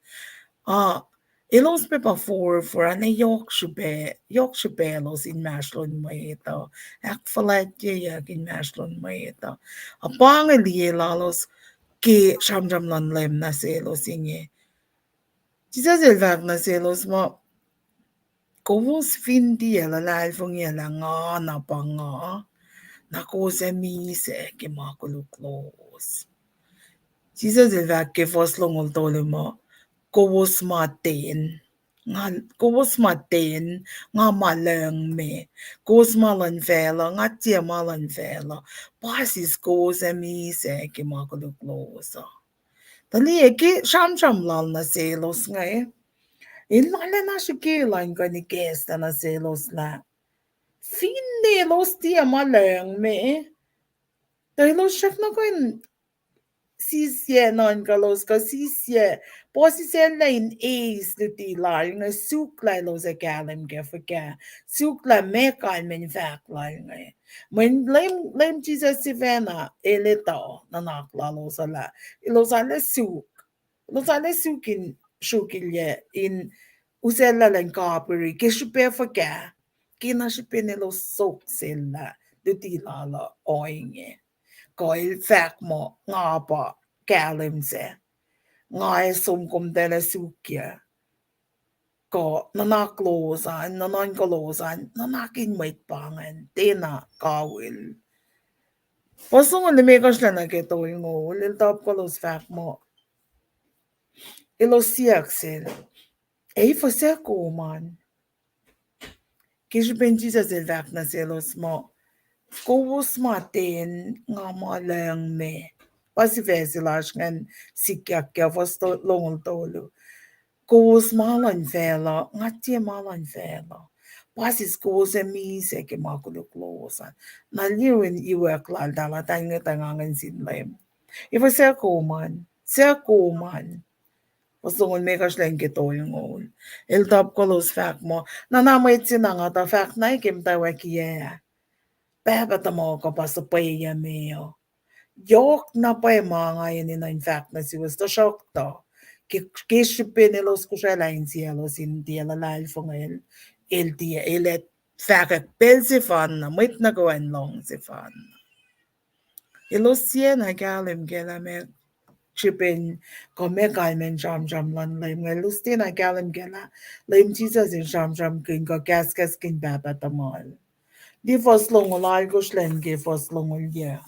Ah, elos pac pa forfor, arlac yohk srihpac, yohk srihpac elos inmahsrlon mwet uh, ahkfuhlwactyeyuck inmahsrlon mwet uh. Ah, pa inge liye lalos ke sramsram luhn Leum nuh selos inge. Jisus el fahk nuh selos muh, kowos fin tiac luhlahlfongi lah nga na pa nga, na kowos ac misac ke ma koluk lowos. Jisus el fahk ke fuhs longoul tolu muh, kowos ma ten, nga, kowos ma ten, nga ma lucng me. Kowos ma luhn facluh, nga tiac ma luhn facluh. Pa sis kowos ac misac ke ma koluk lowos uh. Tuh liye ke sramsram lal nuh selos inge, el lal na srihke lal in kuh in ikacslah nuh selos lah, finne elos tiac ma lucng me, tuh elos srackna kuh in sisyac nuhnkuhlos kuh sisyac, puhsisacl lah in eis luti lal inge, suk lah elos ac kahlwem kac fuhkah, suk lah meac kalmacn fahk lal inge. Mweyen Leum, Leum Jisus sifacna el etuh nuhnak lalos uh lah elos arlac suk, elos arlac suk in sruokilyac in usacllah in kapiri ke srihpac fuhkah, ke na srihpen elos sok sel lah luti lal uh ohinge. Kuh el fahk muh nga pa kahlwem sac, nga ac som komtacl ac sukyac. Kuh nuhnak lowos an, nuhnuhnkuh lowos an, nuhnak in mwet pa ingacn, tiacna kawihl. Fuhs longoul limekohsr lac nuh ke tolngoul, el topuk elos fahk muh, elos siyuck sel, ac efuh suc kom an? Ke srihpen Jisus el fahk nuh selos muh, kowos ma ten, nga ma lucng me. Pa sifac se lasr ingacn sikyak ke fuhs to-, longoul tolu. Kowos ma luhn facluh, nga tiac ma luhn facluh. Pa sis kowos ac misac ke ma koluk lowos an. Na liye in iwack laltahl, tahl ngetacng ngan sin Leum. Efuh suc kom an, suc kom an? Fuhs longoul limekohsr lac nuh ke tolngoul. El topuk elos fahk muh, na na mwet se na nga tuh fahk na ke muhtwacwacack ah, Pahpah tuhmuhk uh pa suhpweyucme uh. Yohk na pwacye ma nga enenuh in fahk nuh suwos, tuhsruhktuh ke, ke srihpen elos kosraclah insiyaclos in tiac luhlahlfongel, el tiac, el ac fahkwack pacl sefanna, mwet nuh kwewa in lohng sefanna. Elos siena kahlwem kac lah meac srihpen kuh meac kalmacn sramsram luhn Leum inge, elos tiacna kahlwem kac lah Leum Jisus el sramsramkihn kuh kahskahskihn Pahpah tuhmwacl. Liye fuhs longoul alkosr lac nuh ke fuhs longoul yuc.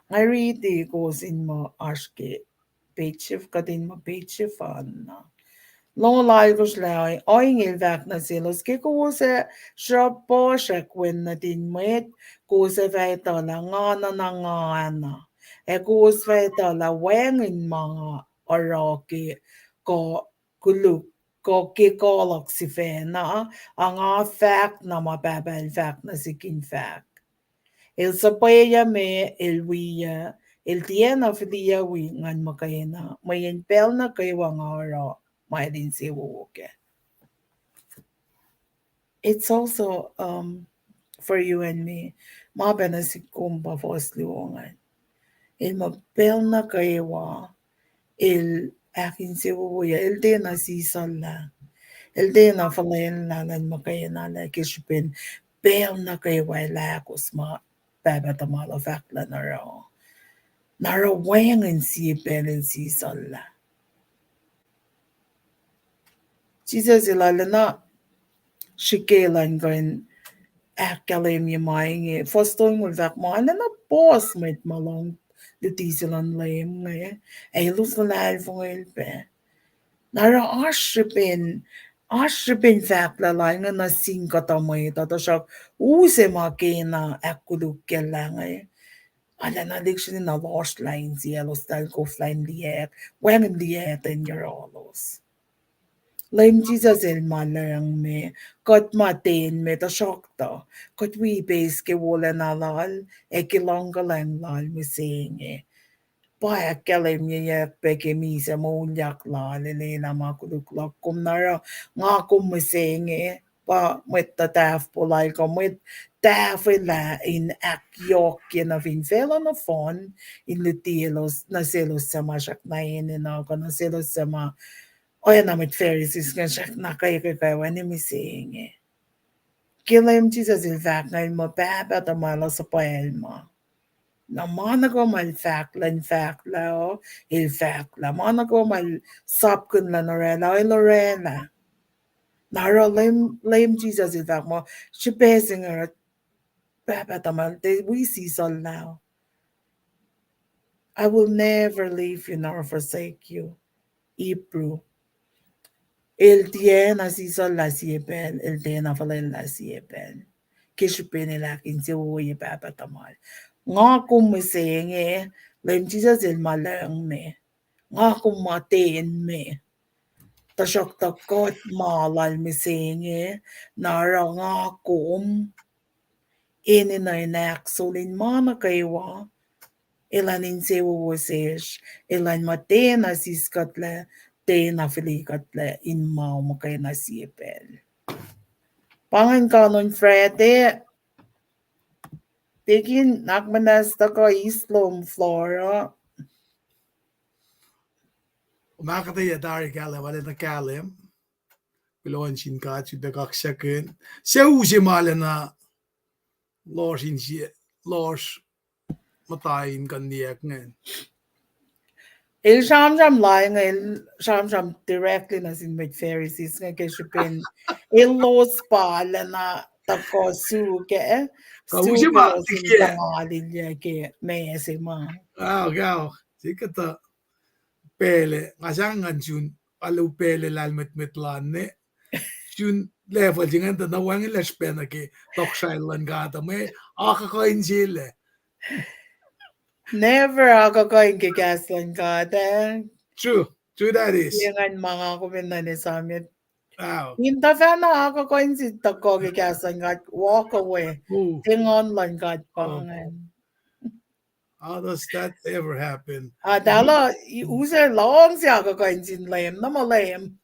Nga riti kowos in muh oasr ke page sif-, kuht in muh page sefanna. Longoul alkosr lac, ohinge el fahk nuh selos, ke kowos ac sruhpuh srackwen nuhtin mwet, kowos ac fah etuh lah nga nuhna nga na. Ac kowos fah etuh lah wacngihn ma nga oruh ke kuh koluk, kuh ke kuh luhk sifacna, a nga fahk na ma Pahpah El fahk nuh sihk in fahk. El suhpweyuc me, el wiyuc, el tiacna fihliyac wi ngan muhkwena, mweyen pacl nuh kwewa nga oruh ma el insewowo kac. It's also, um, for you and me. Ma pacna sihk kom pa fuhs luo ingacn. El muh pacl nuh kwewa el ahkinsewowoye, el tiacna sislah, el tiacna fuhlwelah luhn muhkwena lah ke srihpen pacl nuh kwewa el ahkos ma Pahpah tuhmal uh fahk lah na oruh. Na oruh wacngihn sie pacl el sislah. Jisus el arulacna srihke elan kuh in ahkkahlwemye ma inge. Fuhs tolngoul fahk muh, arulacna puhs mwet ma lohng luti se luhn Leum inge, ac elos luhlahlfongi pac. Na oruh oasr srihpen, oasr srihpen fahklah lal inge nuh sin kuhtuh mwet uh, tuhsruhk use ma kena ahkkolukyelah inge. Arulacna lihksreni na lohsrlah insiyaclos, eltahl koflah in liyac, wacngihn liyacten yohrohlos. Leum Jisus el ma lucng me, kuht ma ten me, tuhsruhktuh kuht wi ipeis ke wolacna lal ac ke luhngkuhlacng lal mihsenge. Pa ahkkahlwemyeyuck pac ke misac moulyak lal, el elah ma koluk luhk kom. Na oruh nga kom mihsenge, pa mwet tuhtahf puhlaik uh, mwet tahfwelah in ahkyohkye nuh fin facluh nohfohn, in luti elos, nuh selos suc ma srackna enenuh kuh nuh selos suc ma oacna mwet Pharisees inge, srackna kweke kwewa ne mihsenge. Ke Leum Jisus el fahk inge, el muh Pahpah tuhmwacl uh suhpwacl ma. Na ma nuh kwewa ma el fahk lah in fahklah uh, el fahklah. Ma nuh kwewa ma el sapkihn lah in orwaclah, el orwaclah. Na oruh Leum, Leum Jisus el fahk muh, srihpac se inge oruh Pahpah tuhmwacl, tiac wi sislah uh. I will never leave you nor forsake you. Hebrew. El tiacna sislah sie pacl, el tiacna fuhlwelah sie pacl. Ke srihpen el ahkinsewowoye Pahpah tuhmwacl. Nga kom mihsenge, Leum Jisus el ma lucng me. Nga kom ma ten me. Tuhsruhktuh kuht ma lal mihsenge, na oruh nga kom enenuh in ahksolin ma nuh kwewa, elan insewowo sesr, elan muhtwacta siskuhtlac, tiacna fihlikuhtlac in ma muhkwena sie pacl. Pa ingacn kanon Friday, tekin nakmuhnahs tuhkuh eis lom Flora. Kom ahkuhtweyac tari kahlwem, arulacna kahlwem. Kuloh nuh sin God, sifilpac kaksakihn. Sucu se ma arulacna lohsr in sie, lohsr muhta in kuhniyuck ingacn. El sramsram la inge, el sramsram directly nuh sin mwet Pharisees inge ke srihpen elos pa arulacna tuhkuh suk, eh, suk elos in tuhngalilyac ke ma se ma. Ao, ao, sikuhtuh pacl, nga sahngweng sun alu pacl lahlmwetmwet lal ne sun level se ingacn tuh na wacngihnlac srihpac nuh ke tohkohsrahi luhn God uh, mwe akuhkuhin se lac. Never akuhkuhin ke kahs luhn God, eh? True, true that is. Ingacn ma nga kom in nuh esam met. In tuhfahna akuhkuhin se tuhkuh ke kahs luhn God, walk away. Tiac nguhn luhn God pa ingacn. How does that ever happen? Ah, tala, use luhngse akuhkuhin sin Leum, na ma Leum.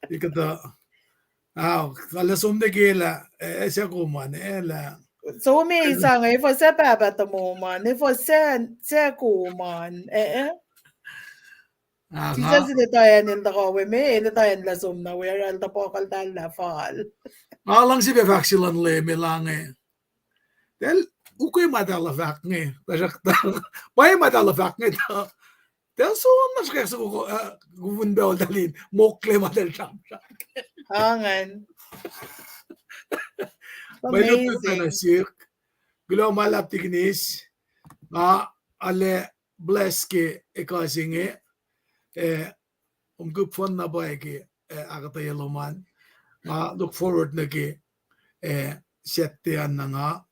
Ikuhtuh, ah, kala som nuh ke lah, eh, suc kom an, eh, lah. Som e sang, efuh suc pahpah tuhmom an, efuh suc, suc kom an, eh, eh. Jisus el etwacn el tuhkuh we me, el etwacn lah som na we, el tuhpuhkaltahllah fal. Nga luhngse pac fahk se luhn Leum el inge. Tahl ukwe ma tahl fahk inge, tuhsruhktuh pwacye ma tahl fahk inge tuh, tahl som na srihkwack soko, uh, kufun pacl tahl in mokle ma tahl sramsram. Ingacn. Amazing. Kuloh ma luhlahp tikinis, nga arlac bless ke ekuh se inge, eh, kom kihp fohn na pwacye ke, eh, ahkuhtweyac lom an. Nga look forward nuh ke, eh, Saturday an na nga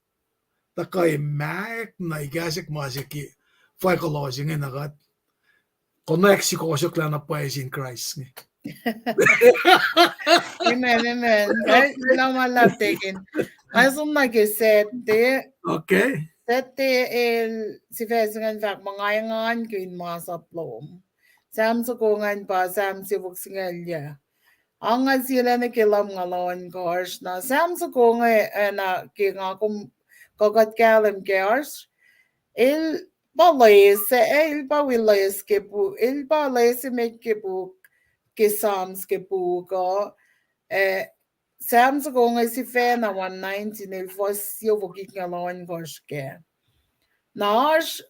tuhkuh mahack na ikacsmakihnye ma se ke fahk kolos inge na kuht. Konwacack sikohsohk lah na pwacye sin Kraist inge. Amen, amen. Kuloh ma luhlahp tekin. Nga som nuh ke Sete. Okay. Sete el sifac se ingacn fahk muh, nga engankihn masap lom. Sam soko ingacn pa Sam siofok singucul yuh. Angngaul sie lacna ke lumngaul ohnkohsr. Na Sam soko inge, eh, na ke nga kom kuh kuht kahlwem kac oasr, el pa loes, eh, el pa wi loes ke puk, el pa loes met ke puk, ke Psalms ke puk uh, eh, Sam soko inge sifacna one nineteen, el fuhs siofok itngoul ohnkohsr kac. Na oasr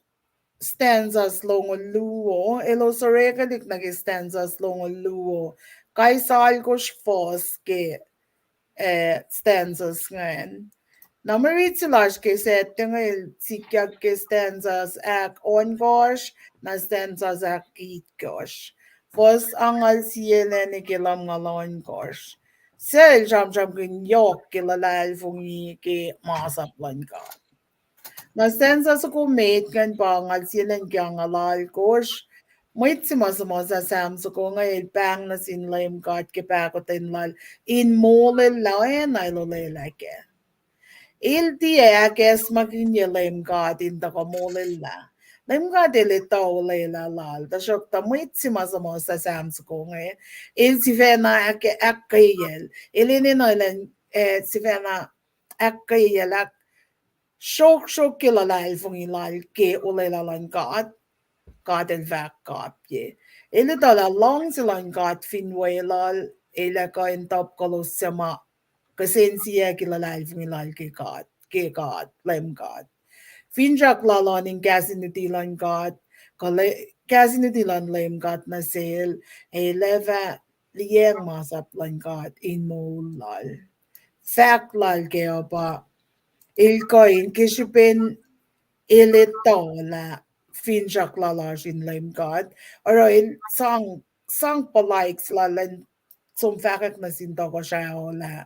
stanzas longoul luo, elos orekwelihk nuh ke stanzas longoul luo, kais alkosr fuhs ke, eh, stanzas ingacn. Na mwe rit se lasr ke Sete inge el sikyak ke stanzas ahk ohnkohsr, na stanzas ahk itkohsr. Fuhs angngaul sie lacna ke lumngaul ohnkohsr. Sel sramsramkihn yohk ke luhlahlfongi ke masap luhn God. Na stanza soko met ingacn pa angngaul sie lacna ke angngaul alkosr. Mwet se ma suhmuhslah Sam soko inge el pahng nuh sin Leum God ke pahkotwen lal in molwelah oacna el olwelah kac. El tiac ahkacsmakihnye Leum God in tuhkuh molwelah. Leum God el etuh olwelah lal, tuhsruhktuh mwet se ma suhmuhslah Sam soko inge, el sifacna ahk-, ahkkweyacl. El enenuh elan, eh, sifacna ahkkweyacl, ahk-, sroksrok ke luhlahlfongi lal ke olwelah luhn God, God el fahk kapye. El etuh lah luhngse luhn God fin weluhl, el ac kuh in top kolos suc ma kihsen siyuck ke luhlahlfongi lal ke God, ke God, Leum God. Finsrak lal oan in kahs in luti luhn God, kuh le-, kahs in luti luhn Leum God nuh sel, el ac fah liyacacng masap luhn God in moul lal. Fahk lal kac uh pa, el kuh in ke srihpen el etuh lah finsrak lal oasr in Leum God, oruh el sang, sang puhlaik se lal elan som fahkwack nuh sin tohkohsrah uh lah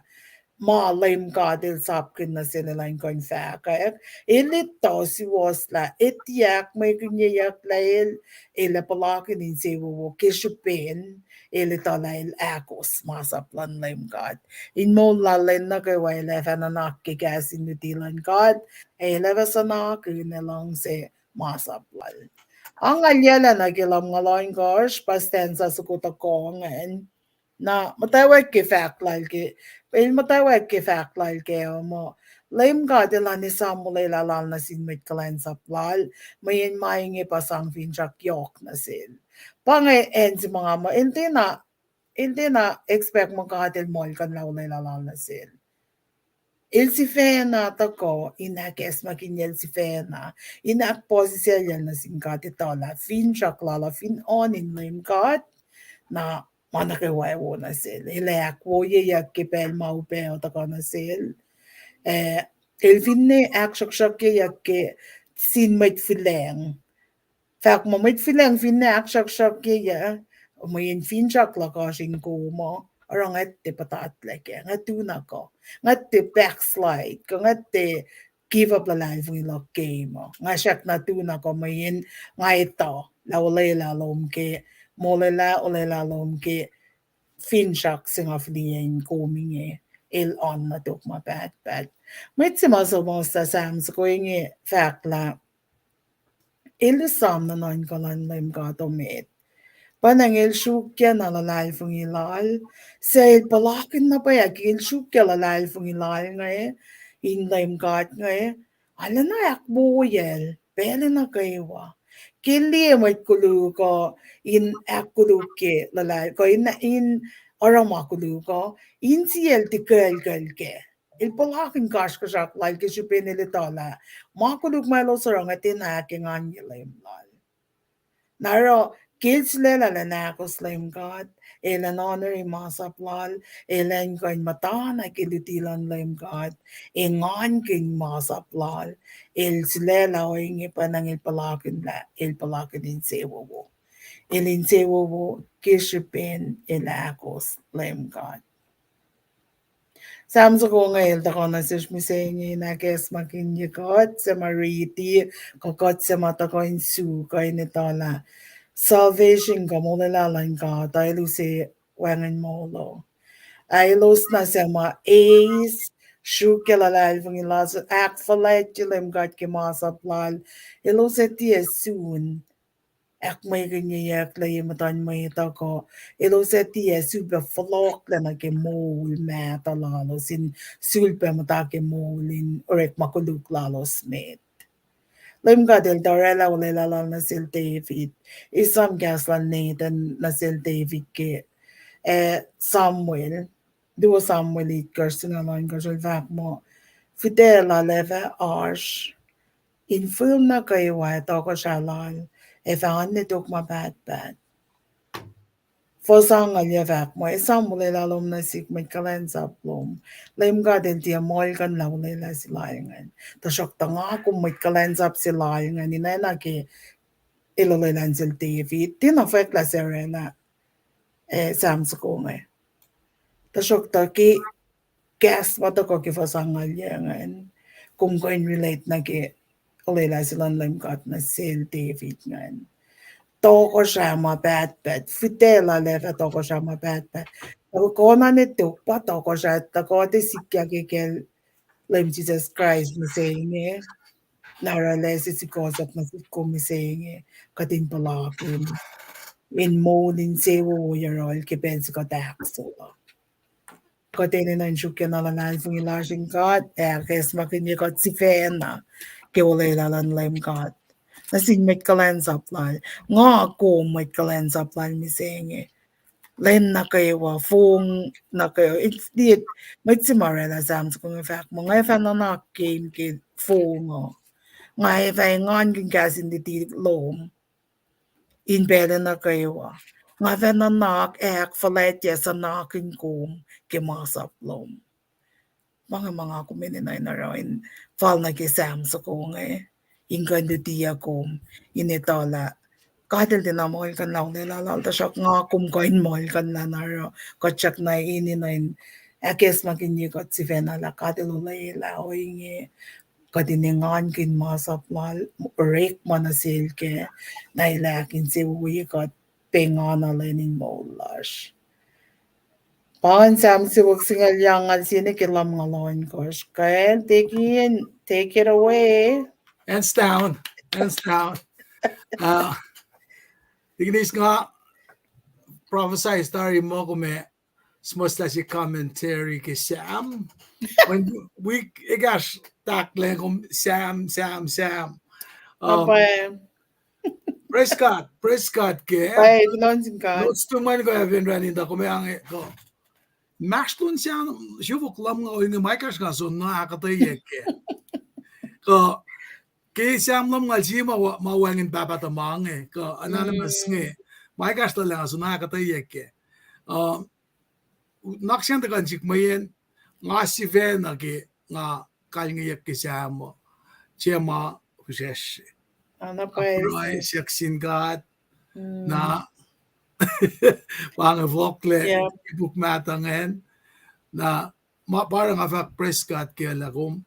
ma Leum God el sapkihn nuh sel elan kuh in fahkwack. El etuh suwohs lah el tiac ahkmwekihniyuck lah el, el ac puhlakihn insewowo ke srihpen el etuh lah el ahkos masap luhn Leum God. In moul lal lwen nuh kwewa el ac fah nuhnak ke kahs in luti luhn God, ac el ac fah suhnakihn ac luhngse masap lal. Angngaul yac lacna ke lumngaul ohnkohsr pa stanza soko tohkoh ingacn. Na muhtwacwacack ke fahk lal ke, el muhtwacwacack ke fahk lal kac uh muh, Leum God elan esam olwelah lal nuh sin mwet kuhlwacnsap lal, mweyen ma inge pa sang finsrak yohk nuh sel. Pa inge acn se ma nga muh, el tiacna, el tiacna expect muh God el muhlkuhnlah olwelah lal nuh sel. El sifacna tuhkuh in ahkacsmakihnyacl sifacna, in ahkpuhsisaclyacl nuh sin God, etuh lah finsrak lal uh fin oan in Leum God, na ma nuh kwewa wo nuh sel. El ac ahkwoyeyuck ke pacl ma upac uh tuhkuh nuh sel. Eh, el finne ahksruhksruhkyeyuck ke sin mwet fihlacng. Fahk muh mwet fihlacng finne ahksruhksruhkyeyuck, mweyen finsrak luhk oasr in kom uh, oruh nga tiac puhtatlac kac, nga tu na kuh, nga tiac backslide, kuh nga tiac give up luhlahlfongi luhk ke ma. Nga srackna tu na kuh mweyen nga etuh lah olwelah lom ke, molwelah olwelah lom ke finsrak se nga fihliyac in kom inge, el oan nuh tok ma pahtpaht. Mwet se ma suhmuhslah Sam soko inge fahk lah el esam nuhnuhnkuh luhn Leum God omet. Pwacnwacng el sruokyac na luhlahlfongi lal, suc el puhlakihn na pwacye ke el sruokyac luhlahlfongi lal inge, in Leum God inge, arulacna ahkwoyacl pacl nuh kwewa. Ke el liye mwet koluk uh in ahkkolukye luhlahl, kuh in, in oruh ma koluk uh, insiyacl tikuclkucl kac. El puhlakihn kasrkuhsrak lal ke srihpen el etuh lah ma koluk ma elos oruh inge tiacna ahkenganye Leum lal. Na oruh ke el sulaclah elan ahkos Leum God, elan honori masap lal, elan kuh in muhtana ke luti luhn Leum God, engankihn masap lal, el sulaclah ohinge pwacnwacng el puhlakihn lah, el puhlakihn insewowo. El insewowo ke srihpen el ahkos Leum God. Sam soko inge el tuhkuh nuh sesr mihsenge in ahkacsmakihnye kuht suc ma riti, kuh kuht suc ma tuhkuh in suk kuh in etuh lah salvation kuh molwelah luhn God uh elos ac wacngihn molo. Ac elos na suc ma eis, sruokyac luhlahlfongi lasr, ahkfuhlwactye Leum God ke masap Lal, elos ac tiac sun ahkmwekihnyeyucklac ye muhtuhn mwet uh kuh elos ac tiac sulpac fohlohklac nuh ke moul mahtuh lalos in sulpac muhta ke moul in orekma koluk lalos met. Leum God El tuh oraclah olwelah Lal nuh sel David. Esam kahs lal Nathan nuh sel David ke, eh, Samuel, Duo Samuel itkohsr singucul ohnkohsr, el fahk muh, fihtac lal ac fah oasr in fihl nuh kwewa, ac tohkohsrahi lal ac fah oan nwe tok ma pahtpaht. Fuhs angngaul yac fahk muh, esam olwelah lom nuh sihk mwet kuhlwacnsap lom. Leum God El tiac muhlkuhnlah olwelah se lal ingacn. Tuhsruhktuh nga kom mwet kuhlwacnsap se lal ingacn, in oacna ke el olwelah nuh sel David. Tiacna fwacklah se oraclah, eh, Sam soko inge. Tuhsruhktuh ke kahs ma tuhkuh ke fuhs angngaul yac ingacn, kom kuh in relate nuh ke olwelah se luhn Leum God nuh sel David ingacn. Tohkohsrahi ma pahtpaht, fihtac lal ac fah tohkohsrahi ma pahtpaht. Ac kona nwe tok pa tohkohsrahi, tuh kuht ac sikyak ke kacl Leum Jisus Kraist mihsenge, na oraclah se sikohsohk nuh sihk kom mihsenge, kuht in puhlakihn, in moul insewowo yohrohl ke pacl se kuht ahkos uh. Kuht enenuh in sruokyac na luhlahlfongi lasr in God, ac ahkacsmakihnye kuht sifacna ke olwelah luhn Leum God nuh sin mwet kuhlwacnsap lal. Nga kom mwet kuhlwacnsap lal mihsenge. Lwen nuh kwewa, fong nuh kwewa. It, it, mwet se ma oraclah Sam soko inge fahk muh, nga fah nuhnak kem ke fong uh. Nga fah engankihn kahs in luti lom in pacl nuh kwewa. Nga fah nuhnak ahkfuhlwactye, suhnakihn kom ke masap lom. Pa inge ma nga kom enenuh in oruh in fal nuh ke Sam soko inge, in kuh in lutiyuc kom, in etuh lah God El tiacna muhlkuhnlah olwelah Lal, tuhsruhk nga kom kuh in muhlkuhnlah na oruh, kuht srackna enenuh in ahkacsmakihnye kuht sifacna lah God El olwelah ohinge, kuht in engankihn masap Lal, orekma nuh Sel kac, na El ahkinsewowoye kuht pengana lwen in moul lasr. Pa inge Sam siofok singucul yuc, ngal sie nuh ke lumngaul ohnkohsr. Kacl, take it, take it away. Hands down. Hands down. Uh, tikinis nga prophesy tari muh kom ac suhmuhslah se commentary ke Sam. Mweyen wik ekahsr tahklac kom Sam, Sam, Sam. Um, Praise God, praise God ke. Pwacye, kuloh nuh sin God. Notes tuhmwacn kuh ac fin run in tuh kom ac inge kuh. Mahsrlon Sam siofok lumngaul inge ma ekahsr nga soenna ahkuhtweyac kac. Kuh ke Sam lumngaul sie ma, ma wacngihn pahpah tuhma inge kuh anonymous inge. Ma ekahsr tuh lah nga soenna ahkuhtweyac kac. Uh, nuhnak sacn tuhkuh in sihk mweyen nga sifacna ke nga kalingeyuck ke Sam uh, sie ma fihsracsr. Pruhe siyuck sin God, na pa inge fohlohklac ke puk mahtuh ingacn, na ma pa oruh nga fahk praise God ke lah kom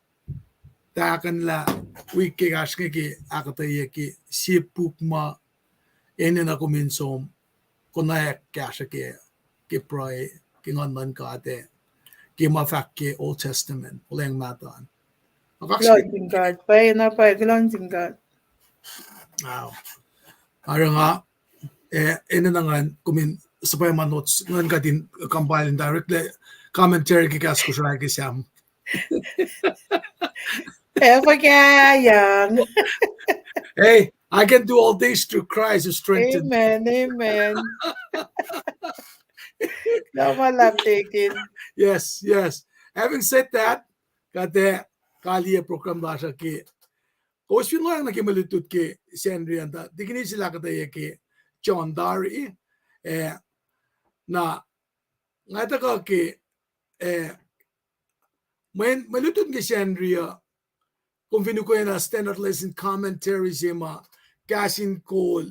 tahkuhnlah wik ekahsr inge ke ahkuhtweyac ke sie puk ma enenuh kom in som konwacack kahsruh ke, ke pruhe, ke Nguhn luhn God ac ke ma fahk ke Old Testament, Olweacng Mahtuh an. Kuloh sin God, pwacye na pwacye, kuloh sin God. Oruh nga, eh, enenuh ngan kom in suhpwacma notes, ngan kuht in compile in directly commentary ke kahs Kosrae ke Sam. Ever young. Hey, I can do all things through Christ who strengthens me. Amen, amen. Yes, yes. Having said that, kuht ac kaliyac program lasr uh ke, kowos fin lohacng nuh ke mwe lutlut ke Sacnri an tuh, tikinis el ahkuhtweyac ke John tari, eh, na nga tuhkuh ke, eh, mwe, mwe lutlut ke Sacnri uh, kom fin ukwe na standard lesson commentary se ma kahs in kol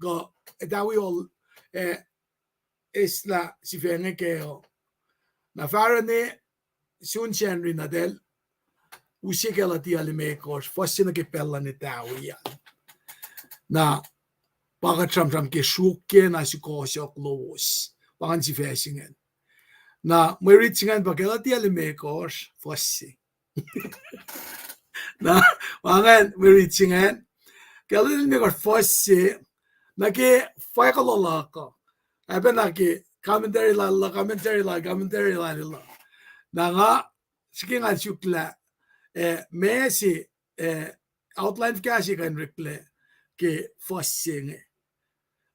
kuh etawi ol, eh, eslah sifacna kac uh. Na fahsruh ne, sun Sacnri na tahl, use Galatia limekohsr, fuhs se nuh ke pacl luhn etawi an. Na pa kuht sramsram ke sruokyac na sukohsohk lowos. Pa ingacn sifac se ingacn. Na mwe rit se ingacn pa Galatia limekohsr, fuhs se. Na, pa ingacn mwe rit se ingacn. Galatia limekohsr fuhs se, nuh ke fwackuhluhk uh. Ac pacna ke commentary lal, commentary lal, commentary lal uh. Na nga srihke ngan suk lah, eh, ma se, eh, outline fuhkah se kuh in oreklac ke fuhs se inge.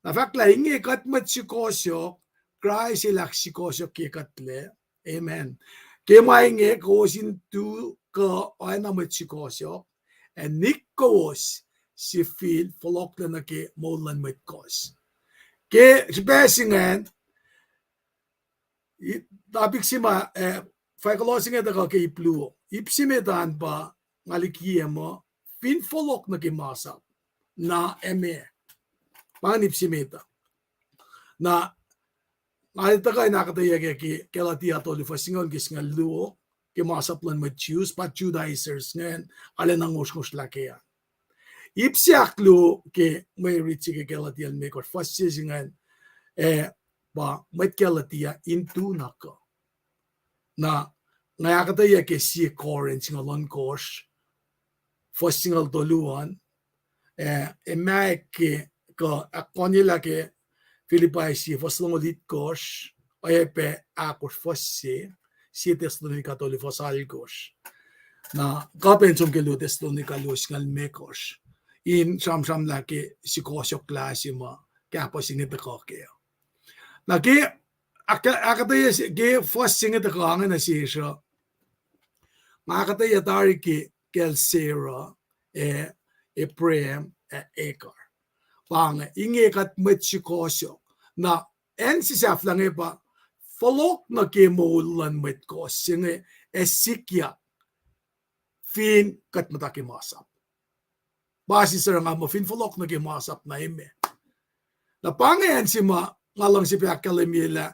Na fahk lah inge kuht mwet sukohsohk, Kraist el ahksukohsohkye kuhtlac. Amen. Ke ma inge kowos in tu kuh oacna mwet sukohsohk, ac nik kowos sifil fohlohklac nuh ke moul luhn mwet kohs. Ke srihpac se ingacn, topic se ma, eh, fwackuhluhk se inge tuhkuh ke ip luo. Ip se met an pa, nga likiyac muh, fin fohlohk nuh ke masap, na emeac. Pa ingacn ip se met uh. Na nga tuhkuh in ahkuhtweyac ke, ke Galatia tolu fuhs singucul ke singucul luo, ke masap luhn mwet Jews, pa Judaizers ingacn, arulacna ngosrngosrlah kac an. Ip se ahkluo ke mwe rit se ke Galatia limekohsr fuhs se ingacn, eh, pa mwet Galatia in tu na kuh. Na nga ahkuhtweyac ke sie Corinth singucul ohnkohsr, fuhs singucul tolu an, eh, ac ma ke kuh ahkkohnyelah ke Philippi sie fuhs longoul itkohsr, oacyacpac ahkosr fuhs se, sie Thessalonica tolu fuhs alkohsr. Na kuh pac in som ke luo Thessalonica luo singucul limekohsr, in sramsramlah ke sukohsohklah se ma kahpuh se inge tuhkuh kac. Na ke ahk-, ahkuhtweyac se ke fuhs se inge tuhkuh inge nuh sesr uh, nga ahkuhtweyac tari ke kacl Sarah, ac Abraham, ac Hagar. Pa inge, inge kuht mwet sukohsohk. Na acn se sahflah inge pa, fohlohk nuh ke moul luhn mwet kohs se inge ac sikyak fin kuht muhta ke masap. Pa sisacna nga muh fin fohlohk nuh ke masap na emeac. Na pa inge acn se ma nga luhngse pac ahkkahlwemye lah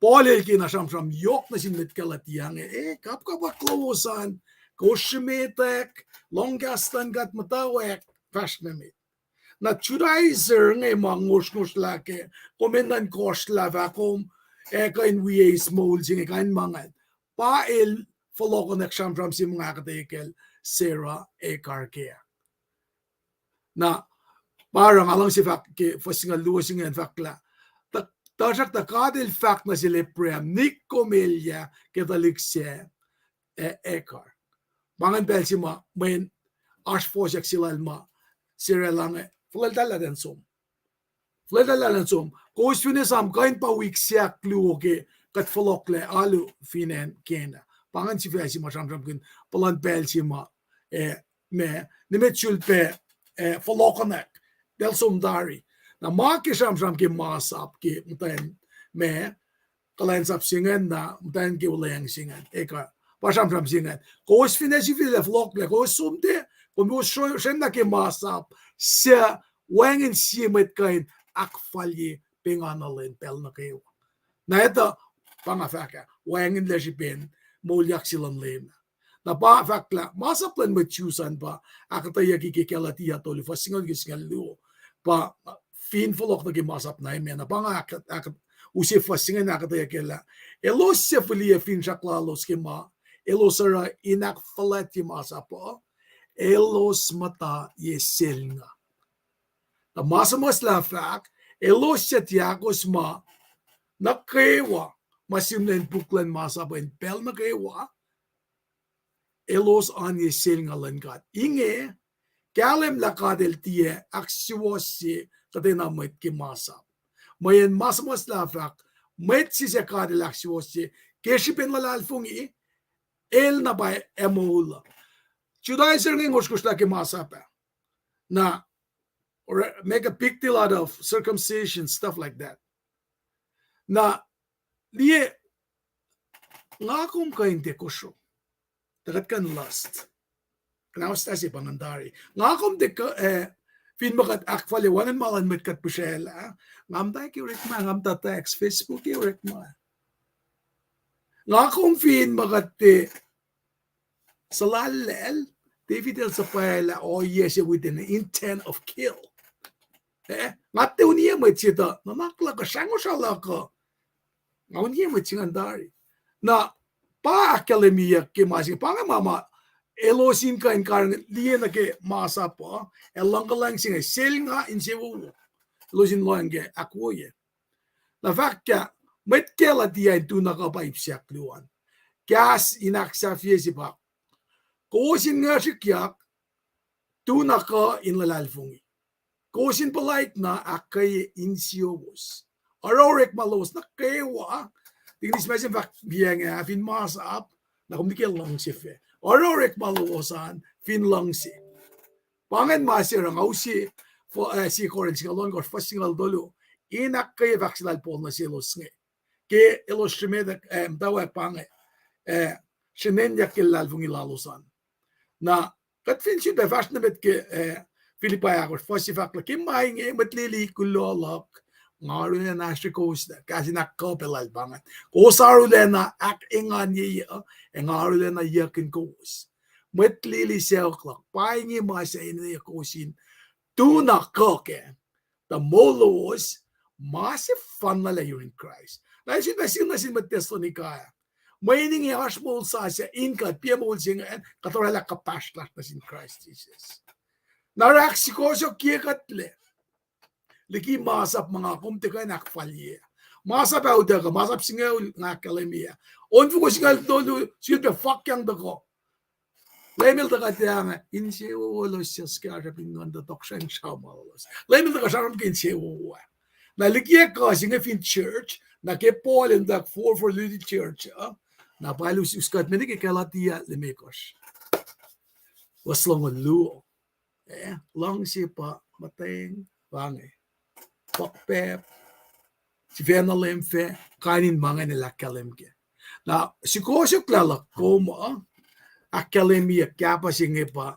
Paul el kena sramsram yohk nuh sin mwet Galatia inge, eh, kapkapwack lowos an, kowos srimetwack, lohng kahs luhn God muhtwacwacack, fahsr nuh met. Na Judaizer inge ma ngosrngosrlah kac, kom enenuh in kohsrlah fah kom, eh, kuh in wi eis moul se inge kain ma ingacn. Pa el fohlohkohnak sramsram se ma nga ahkuhtweyac kacl Sarah Hagar kac. Na pa oruh nga luhngse fahk ke fuhs singucul luo se ingacn fahk lah, tuh, tuhsruhktuh God el fahk nuh sel Abraham, nik kom elyah ke tuhlihk sac, eh, Hagar. Pa ingacn pacl se ma mweyen oasr fohsack se lal ma Sarah el inge, fuhlweltahllah in som. Fuhlweltahllah in som. Kowos fin esam kuh in pa wik se ahkluo ke kuht fohlohklac alu fin acn Cana. Pa ingacn sifac se ma sramsramkihn puhlan pacl se ma, eh, ma, nimet sulpac, eh, fohlohkohnak, pacl som tari. Na ma ke sramsram ke masap ke muhtwacn, ma, kuhlwacnsap se ingacn na muhtwacn ke wuhlweacng se ingacn. Ekuh, pa sramsram se ingacn. Kowos fin ac sifil fohlohklac, kowos som tiac, kowos sro-, srwemlah ke masap, suc wacngihn sie mwet kuh in ahkfalye pengana lwen pacl nuh kwewa. Na etuh, pa nga fahk ah, wacngihnlac srihpen moulyak se luhn Leum. Na pa fahk lah masap luhn mwet Jews an pa ahkuhtweyucki ke Galatia tolu, fuhs singucul ke singucul luo. Pa fin fohlohk nuh ke masap na emeac. Na pa nga ahk-, ahk-, use fuhs se ingacn ahkuhtweyac kac lah elos suc fihliyac finsrak lalos ke ma elos oruh in ahkfuhlwactye masap uh, elos muhta ye selnga. Tuh ma suhmuhslah fahk, elos suc tiac ahkos ma nuh kwewa, ma sihmlac in puk luhn masap in pacl nuh kwewa, elos oan ye selnga luhn God. Inge, kahlwem lah God el tiac ahksuwohsye kuhtwena mwet ke masap. Mweyen ma suhmuhslah fahk, mwet se suc God el ahksuwohsye ke srihpen luhlahlfongi, el na pa ac moul uh. Judaizer inge ngosrngosrlah ke masap ah. Na, or make a big deal out of circumcision, stuff like that. Na, liye, nga kom kuh in tiac kosro. Tuh kuht kuh in lust. Kuhnahosta se pa ngan tari. Nga kom tiac kuh, eh, fin ma kuht ahkfalye wacngihn ma luhn mwet kuht pihsraclah. Nga muhta ke orekma, nga muhta text, Facebook ke orekma. Nga kom fin ma kuht tiac suhlallacl, David el suhpwaclah ohiyac se with an intent of kill. Eh, nga tiac uniyac mwet se tuh nuhnak luhk uh, srangosra luhk uh. Nga uniyac mwet se ingacn tari. Na pa ahkkahlwemyeyuck ke ma se inge, pa inge ma ma elos in kuh in karihngihn liye nuh ke masap uh, ac luhngkuhlwacng se inge, sel nga insewowo. Elos in lohacng ke ahkwoye. Na fahk ah, mwet Galatia in tu na kuh pa ip se ahkluo an. Kahs in ahksahfye se pa, kowos in ngihsrihkyak, tu na kuh in luhlahlfongi. Kowos in puhlaik na ahkkweye insiyowos. Oruh orekma lowos nuh kwewa, tikin eis ma se fahk piac inge, fin masap, na kom nike luhngse fac. Oruh orekma lowos an fin luhngse. Pa ingacn ma se oruh nga use, eh, sie Corinth singucul ohnkohsr, fuhs singucul tolu, in ahkkweye fahk se lal Paul nuh selos inge. Ke elos srimetak, eh, muhtwacwacack pa inge, eh, srihnenyuck ke luhlahlfongi lalos an. Na kuht fin sun pac fahsr nuh met ke, eh, Philippi ahkosr, fuhs se fahk lah ke ma inge mwet lili kuloh luhk, nga arulacna srihkowos lah, kahs in ahkkuh pac lal pa ingacn. Kowos arulacna ahkenganyeyuc, ac nga arulacna yuckihn kowos. Mwet lili sacohk luhk, pa inge ma se enenweyuck kowos in tu na kuh kac, tuh moul lowos ma sefanna lah yurin Kraist. Na el sun pac sihk nuh sin mwet Thessalonica ah, mweyen inge oasr moul sasuc in kuht, pa moul se ingacn, kuht oraclah kuhpahsr lasr nuh sin Kraist Jisus. Na oruh ahksukohsohkye kuhtlac liki masap ma nga kom tiac kuh in ahkfalye. Masap ah utuckuh, masap singucul nga ahkkahlwemye ah. Onfoko singucul tolu, sulpac fakyang tuhkuh. Leum el tuhkuh tiac, insewowo elos suc kahsruhp in nguhn tuh tohkohsrahi in sramsram lalos. Leum el tuhkuh sramsram ke insewowo ah. Na liki kuh se inge fin church, na ke Paul el tuh four for lili church uh, na pa el us-, uskuhtme nuh ke Galatia limekohsr, fuhs longoul luo. Eh, luhngse pa muhtweng, pa inge, puhkpacp, sifacna leum fac, kain in ma ingacn el ahkkahlwem kac. Na sukohsohklah luhk kom uh, ahkkahlwemyeyuck kahpah se inge pa,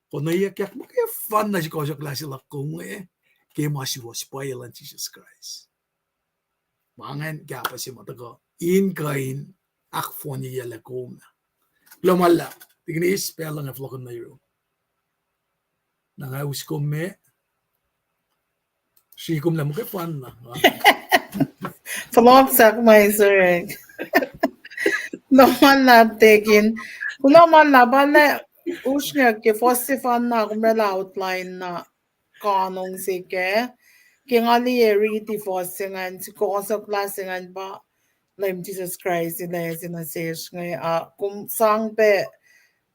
konweyuckyak muhkwena sukohsohklah se luhk kom inge ke ma suwohs pwacye luhn Jisus Kraist. Ma ingacn kahpah se ma tuhkuh in kuh in ahkfohnyeyelah kom. Kuloh ma luhlahp, tikin eis, pacl luhn fohlohkihn nuh yurum. Na nga us kom me, sri kom lah muhkwena. Fohlohk sahk ma Israel. Kuloh ma luhlahp tikin. Kuloh ma luhlahp, pa lah usrnguck ke fuhs sefanna kom oraclah outline na kahnong se kac. Ke nga liye riti fuhs se ingacn, sukohsohklah se ingacn pa Leum Jisus Kraist El ase nuh sesr inge, a kom sang pac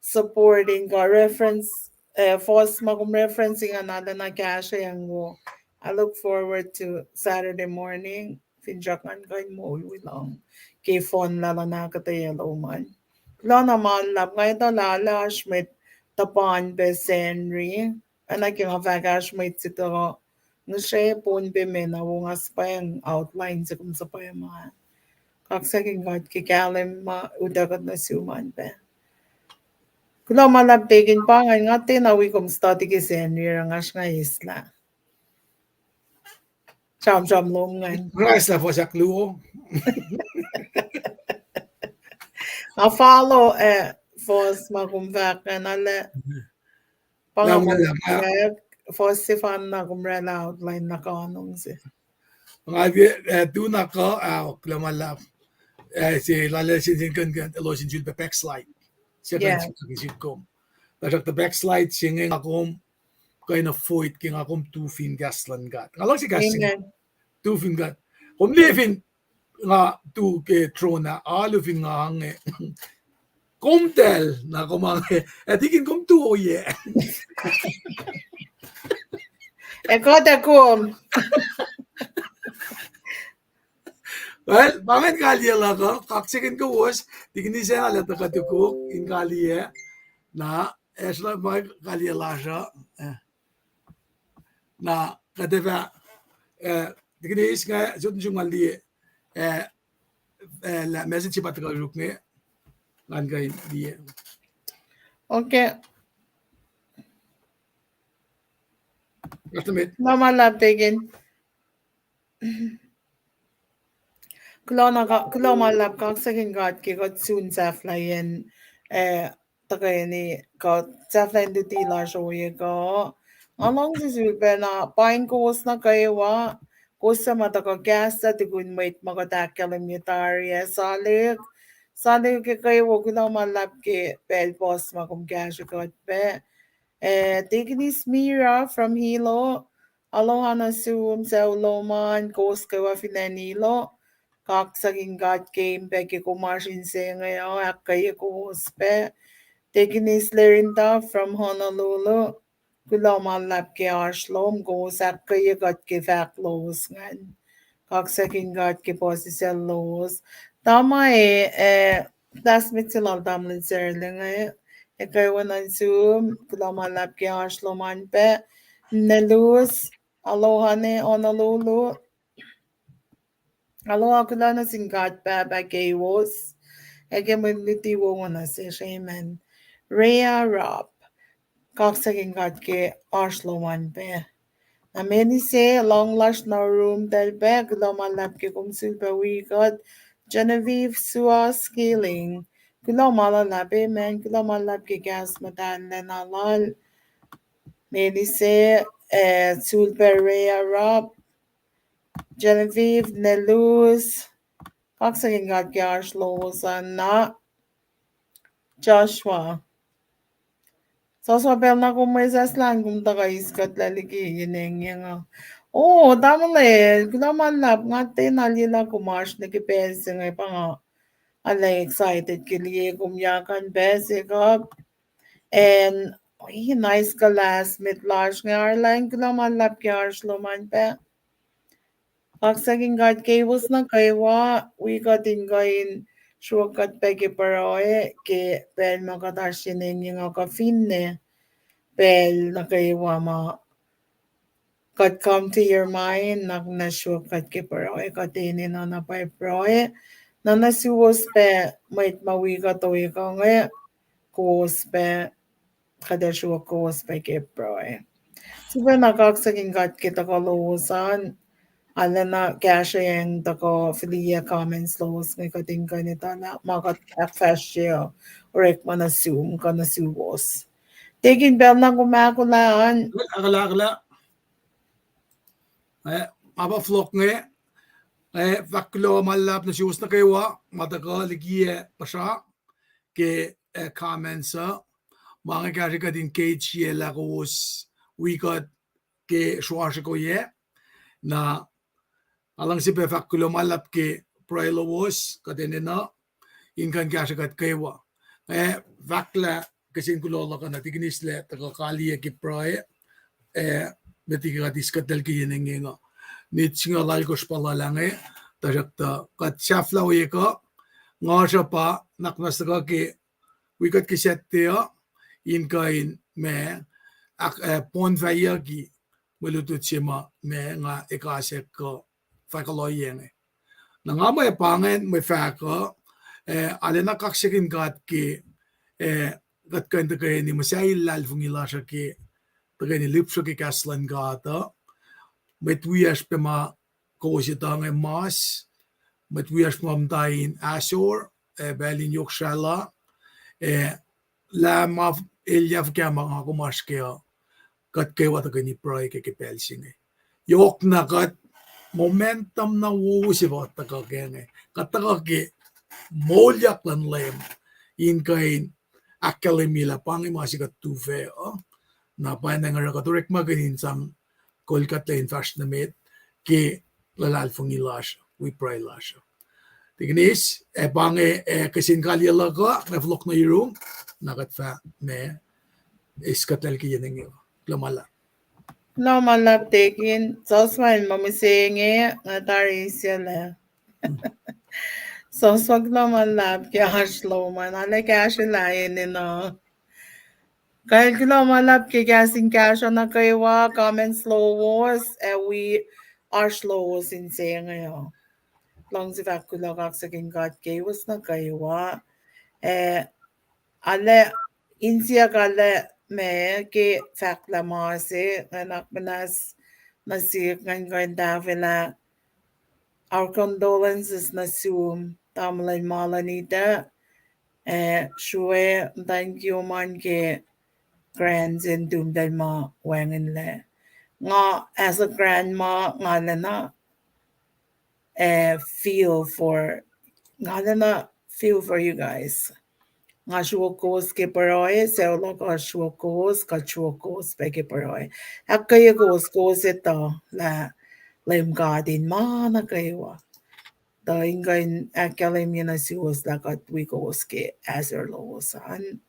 supporting kuh reference, eh, fuhs ma kom reference ingacn arulacna kahsrweyang wo. I look forward to Saturday morning, finsrak ngan kuh in moul wi lohng ke fon lah luhn ahkuhtweyac lom an. Kuloh na ma luhlahp, nga etuh lah oasr mwet tuhpan pac Sacnri, oacna ke nga fahk oasr mwet se tuh ngihsre pon pac me na wo nga suhpwacng outline se kom suhpwacma. Kaksakihn God ke kahlwem ma utuckuh nuh sum an pac. Kuloh ma luhlahp tikin, pa ingacn, nga tiacna wi kom study ke Sacnri, oruh nga sruhnga eislah. Sramsram lom ingacn. Nga eislah fuhs ahkluo. Nga follow, eh, fuhs ma kom fahk ingacn, arlac. Pa nga, fuhs sefanna kom oraclah outline na kahnong se. Nga, eh, tu na kuh, ah, kuloh ma luhlahp. Eh, se lal ah sensen kuh in kuh in elos in sulpac backslide. Se kuh in sulpac kom. Tuhsruhktuh backslide se inge nga kom kuh in avoid ke nga kom tu fin kahs luhn God. Nga luhngse kahs se inge. Tu fin God. Kom liye fin nga tu ke throne ah, alu fin nga inge, kom tacl na kom inge, ac tikin kom tu oyac. Ac kuht ac kom. Well, pa ingacn kaliyac luhk uh, kaksakihn kowos, tikin Isacn, arlac tuhkuh tukuk in kaliyac, na, eh, srla ma kaliyac lasr uh, eh. Na kuht ac fah, eh, tikin eis inge, sot nuh sum ngan liye, eh, eh, lah message se pa tuhkuh yuruk inge, ngan kuh in liye. Okay. Kuloh ma luhlahp tikin. Kuloh na ka-, kuloh ma luhlahp, kaksakihn God ke kuht sun sahflahiyacn, eh, tuhkweni kuht sahflahiyacn luti lasr ohiyac kuh. Nga luhngse sulpac na paing kowos nuh kwewa, kowos suc ma tuhkuh kahs uh tukun mwet ma kuht ahkkahlwemye tari ah, Saluk, Saluk ac kwewa, kuloh ma luhlahp ke pacl puhs ma kom kahsrwe kuht pac. Eh, Deaconess Mira from Hilo, aloha nuh sum, sucu lom an, kowos kwewa fin acn Hilo, kaksakihn God ke in pac ke kom oasr inse inge uh, ahkkweye kowos pac. Deaconess Lerinda from Honolulu, kuloh ma luhlahp ke oasr lom, kowos ahkkweye kuht ke fahk lowos ingacn. Kaksakihn God ke puhsisacl lowos. Tama e, eh, classmate se lal tamuhlwel Sarah Lenge, ac kwewa nuh sum, kuloh ma luhlahp ke oasr lom an pac. Nelus, aloha ne Honolulu. Aloha, kuloh nuh sin God Pahpah keiwos, ac ke mwe luti wowo nuh sesr, amen. Rhea Rob, kaksakihn God ke oasr lom an pac. Na Melise, lohng lasr nuh Rome tahl pac, kuloh ma luhlahp ke kom sulpac wi kuht. Genevieve Sua Skilling, kuloh ma luhlahp, amen, kuloh ma luhlahp ke kahs muhtahl lacna lal. Melise, eh, sulpac Rhea Rob, Genevieve, Nelus, kaksakihn God ke oasr lowos an na. Joshua, Joshua, pacl na kom mwesahslah an, kom tuhkuh eis kuhtlac liki yen engyeng uh. O, tamuhlwel, kuloh ma luhlahp, nga tiacna liyelah kom oasr nuh ke pacl se inge, pa nga arlac excited ke liye kom yakan pacl se kuh. And, eh, nice classmate lasr inge, Arlan, kuloh ma luhlahp ke oasr lom an pac. Kaksakihn God keiwos nuh kwewa, wi kuht in kuh in sruok kuht pac ke pruhe ke pacl ma kuht oasr yen engyeng uh kuh finne pacl nuh kwewa ma kuht come to your mind, na kom na sruok kuht ke pruhe, kuht enenuh na pwacye pruhe. Na nuh suwos pac mwet ma wi kuht ohiyac inge, kowos pac, kuht ac sruok kowos pac ke pruhe. Sifacna kaksakihn God ke tuhkuh lowos an, arulacna kahsrweyacng tuhkuh fihliyac comments lowos inge kuht in kuh in etuh lah ma kuht ahkfahsrye uh orekma nuh sum kuh nuh suwos. Tekin pacl na kom ahkolah an. Ahkolah, ahkolah. Eh, ma pa fohlohk inge, eh, fahk kuloh ma luhlahp nuh suwos nuh kwewa ma tuhkuh likiyac puhsra ke, eh, comments uh. Ma inge kahsre kuht in engage-ye lah kowos wi kuht ke sroasroko yac. Na nga luhngse pac fahk kuloh ma luhlahp ke pruhe lowos, kuht enenuh in kuh in kahsre kuht kwewa. Eh, fahk lah kihsen kuloh luhk uh nuh Deaconess lah tuhkuh kaliyac ke pruhe, eh, met liki kuht eis kuhtlac ke yen engyeng uh. Nit singucul alkosr pa lal inge, tuhsruhktuh kuht sahflah ohiyac kuh, nga sruhpa nakmas tuhkuh ke wi kuht ke Saturday uh, in kuh in ma, ahk-, eh, poun fahiyucki mwe lutlut se ma, ma nga ekasack kuh fahk kuloh inge. Na nga mwe pa ingacn mwe fahk uh, eh, arulacna kaksakihn God ke, eh, kuht kuh in tuhkweni muhsahi luhlahlfongi lasr uh ke tuhkweni lihpsre ke kahs luhn God uh. Mwet wiyacsr pac ma kowos etuh inge mas, mwet wiyacsr ma muhta in ahsor, eh, pacl in yohk srahlah, eh, lah ma elyah fuhkah ma nga kom oasr kac uh, kuht kwewa tuhkweni pruhe ke, ke pacl se inge. Yohk na kuht momentum na wowo se pa tuhkuh ke inge. Kuht tuhkuh ke moulyak luhn Leum in kuh in ahkkahlwemye lah pa inge ma se kuht tufah uh. Na pa inge oruh kuht orekmakihn in sang kol kuhtlac in fahsr nuh met ke luhlahlfongi lasr, wi pruhe lasr. Deaconess, eh, pa inge, eh, kihsen kaliyac luhk uh, nga fohlohk nuh yurum, na kuht fah ma eis kuhtlac ke yen inge. Kuloh ma luhlahp. Kuloh ma luhlahp Deacon, Joshua, ma mihsenge, nga tari eis lac. Joshua, kuloh ma luhlahp ke oasr lom an, arlac kahsrwelah enenuh. Kal kuloh ma luhlahp ke kahs in kahsruh nuh kwewa, comments lowos, ac wi oasr lowos inse inge uh. Luhngse fahk kuloh kaksakihn God keiwos nuh kwewa. Eh, arlac insiyuck arlac ma ke fahk lah ma se, nga nuhnak muhnahs nuh sihk, ngan kuh in tahfwelah our condolences nuh sum, tamuhlwel Malonita, ac sruwe muhtwacn kiyom an ke grandson tumtal ma wacngihnlac. Nga, as a grandma, nga lacna, eh, feel for, nga lacna feel for you guys. Nga sruok kowos ke pruhe, sucu luhk uh sruok kowos, kuht sruok kowos pac ke pruhe. Ahkkweye kowos, kowos etuh lah Leum God in ma nuh kwewa. Tuh in kuh in ahkkahlwemye nuh suwos lah kuht wi kowos ke ahsor lowos an.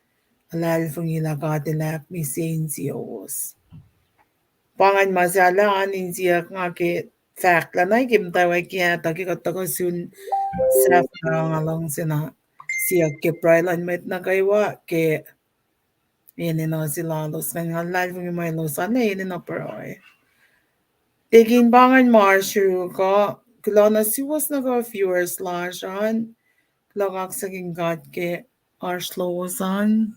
Luhlahlfongi lah God El ahkmihsye insiyowos. Pa ingacn ma sahlah an, in siyuck nga ke fahk lah na ke muhtwacwacack ah, tuh ke kuht tuhkuh sun sahflah, nga luhngse na siyuck ke pruhe luhn mwet nuh kwewa ke enenuh se lalos, ngan nga luhlahlfongi muh elos an enenuh pruhe. Tekin pa ingacn ma oasr yuruko, kuloh nuh suwos nuh kwewa viewers lasr an, kuloh kaksakihn God ke oasr lowos an.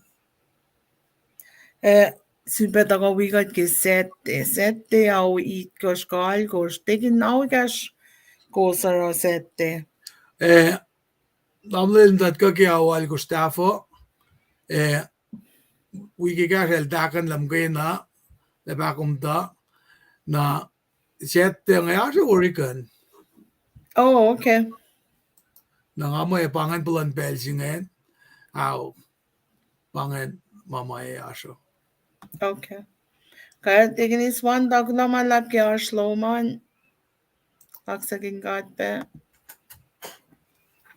Eh, sun pac tuhkuh wi kuht ke Saturday, Saturday ao itkohsr kuh alkohsr, tekin ao ekahsr kowos oruh Saturday. Eh, tamuhlwel muhtahl kuh ke ao alkohsr tahfuh, eh, wik ekahsr el tahkuhnlah muhkwena, lah pahkomuhta, na Saturday inge oasr Oregon. Oh, okay. Na nga muh pa ingacn puhlan pacl se ingacn, ao, pa ingacn ma ma oasr. Okay. Kuht tekin eis wan, tuh kuloh ma luhlahp ke oasr lom an. Kaksakihn God pac.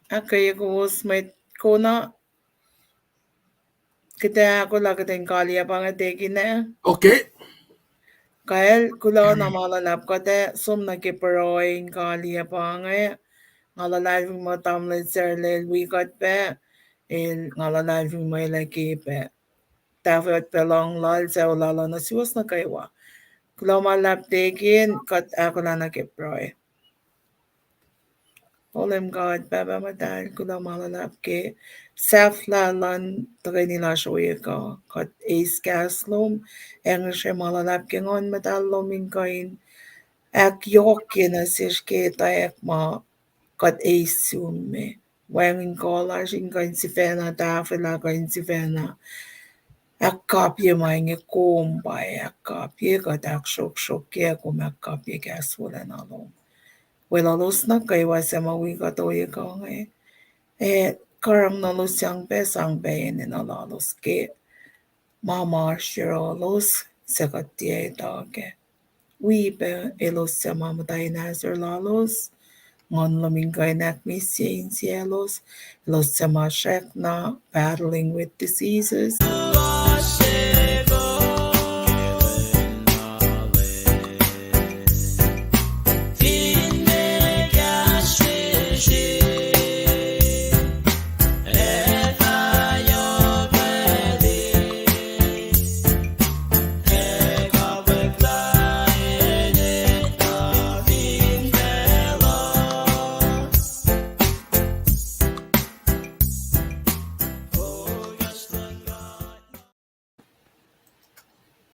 Ahkkweye kowos mwet kona. Kuht ac ahkolah kuht in kaliyac pa inge tekin ah. Okay. Kacl, kuloh na ma luhlahp, kuht ac som nuh ke pruhe in kaliyac pa inge. Nga luhlahlfongi muh tamuhlwel Sarlel wi kuht pac, el, nga luhlahlfongi muh el ac ke pac tahfweacng pac lohng lal, sucu lal uh, nuh suwos nuh kwewa. Kuloh ma luhlahp tekin, kuht ahkolah nuh ke pruhe. O Leum God, Pahpah Muhtahl, kuloh ma luhlahp ke sahflah luhn tuhkweni lasr ohiyac kuh, kuht eis kahs lom, ac ngihsre ma luhlahp ke Nguhn Muhtahl lom in kuh in ahkyohkye nuh sesr ke etwacack ma kuht eis sum me. Wacngihn kuh lasr in kuh in sifacna tahfwelah, kuh in sifacna ahkkapye ma inge kom pa ahkkapye kuht, ahksruhksruhkye kom, ahkkapye kahs wolacna lom. Weluhlos nuh kwewa suc ma wi kuht ohiyac kuh inge, ac karihngihnuhlos sang pac, sang pac enenuh lalos ke ma ma oasr yohrohlos suc kuht tiac etuh kac. Wi pac elos suc ma muhta in ahsor lalos, Nguhn lom in kuh in ahkmihsye insiyaclos, elos suc ma srackna battling with diseases, lasr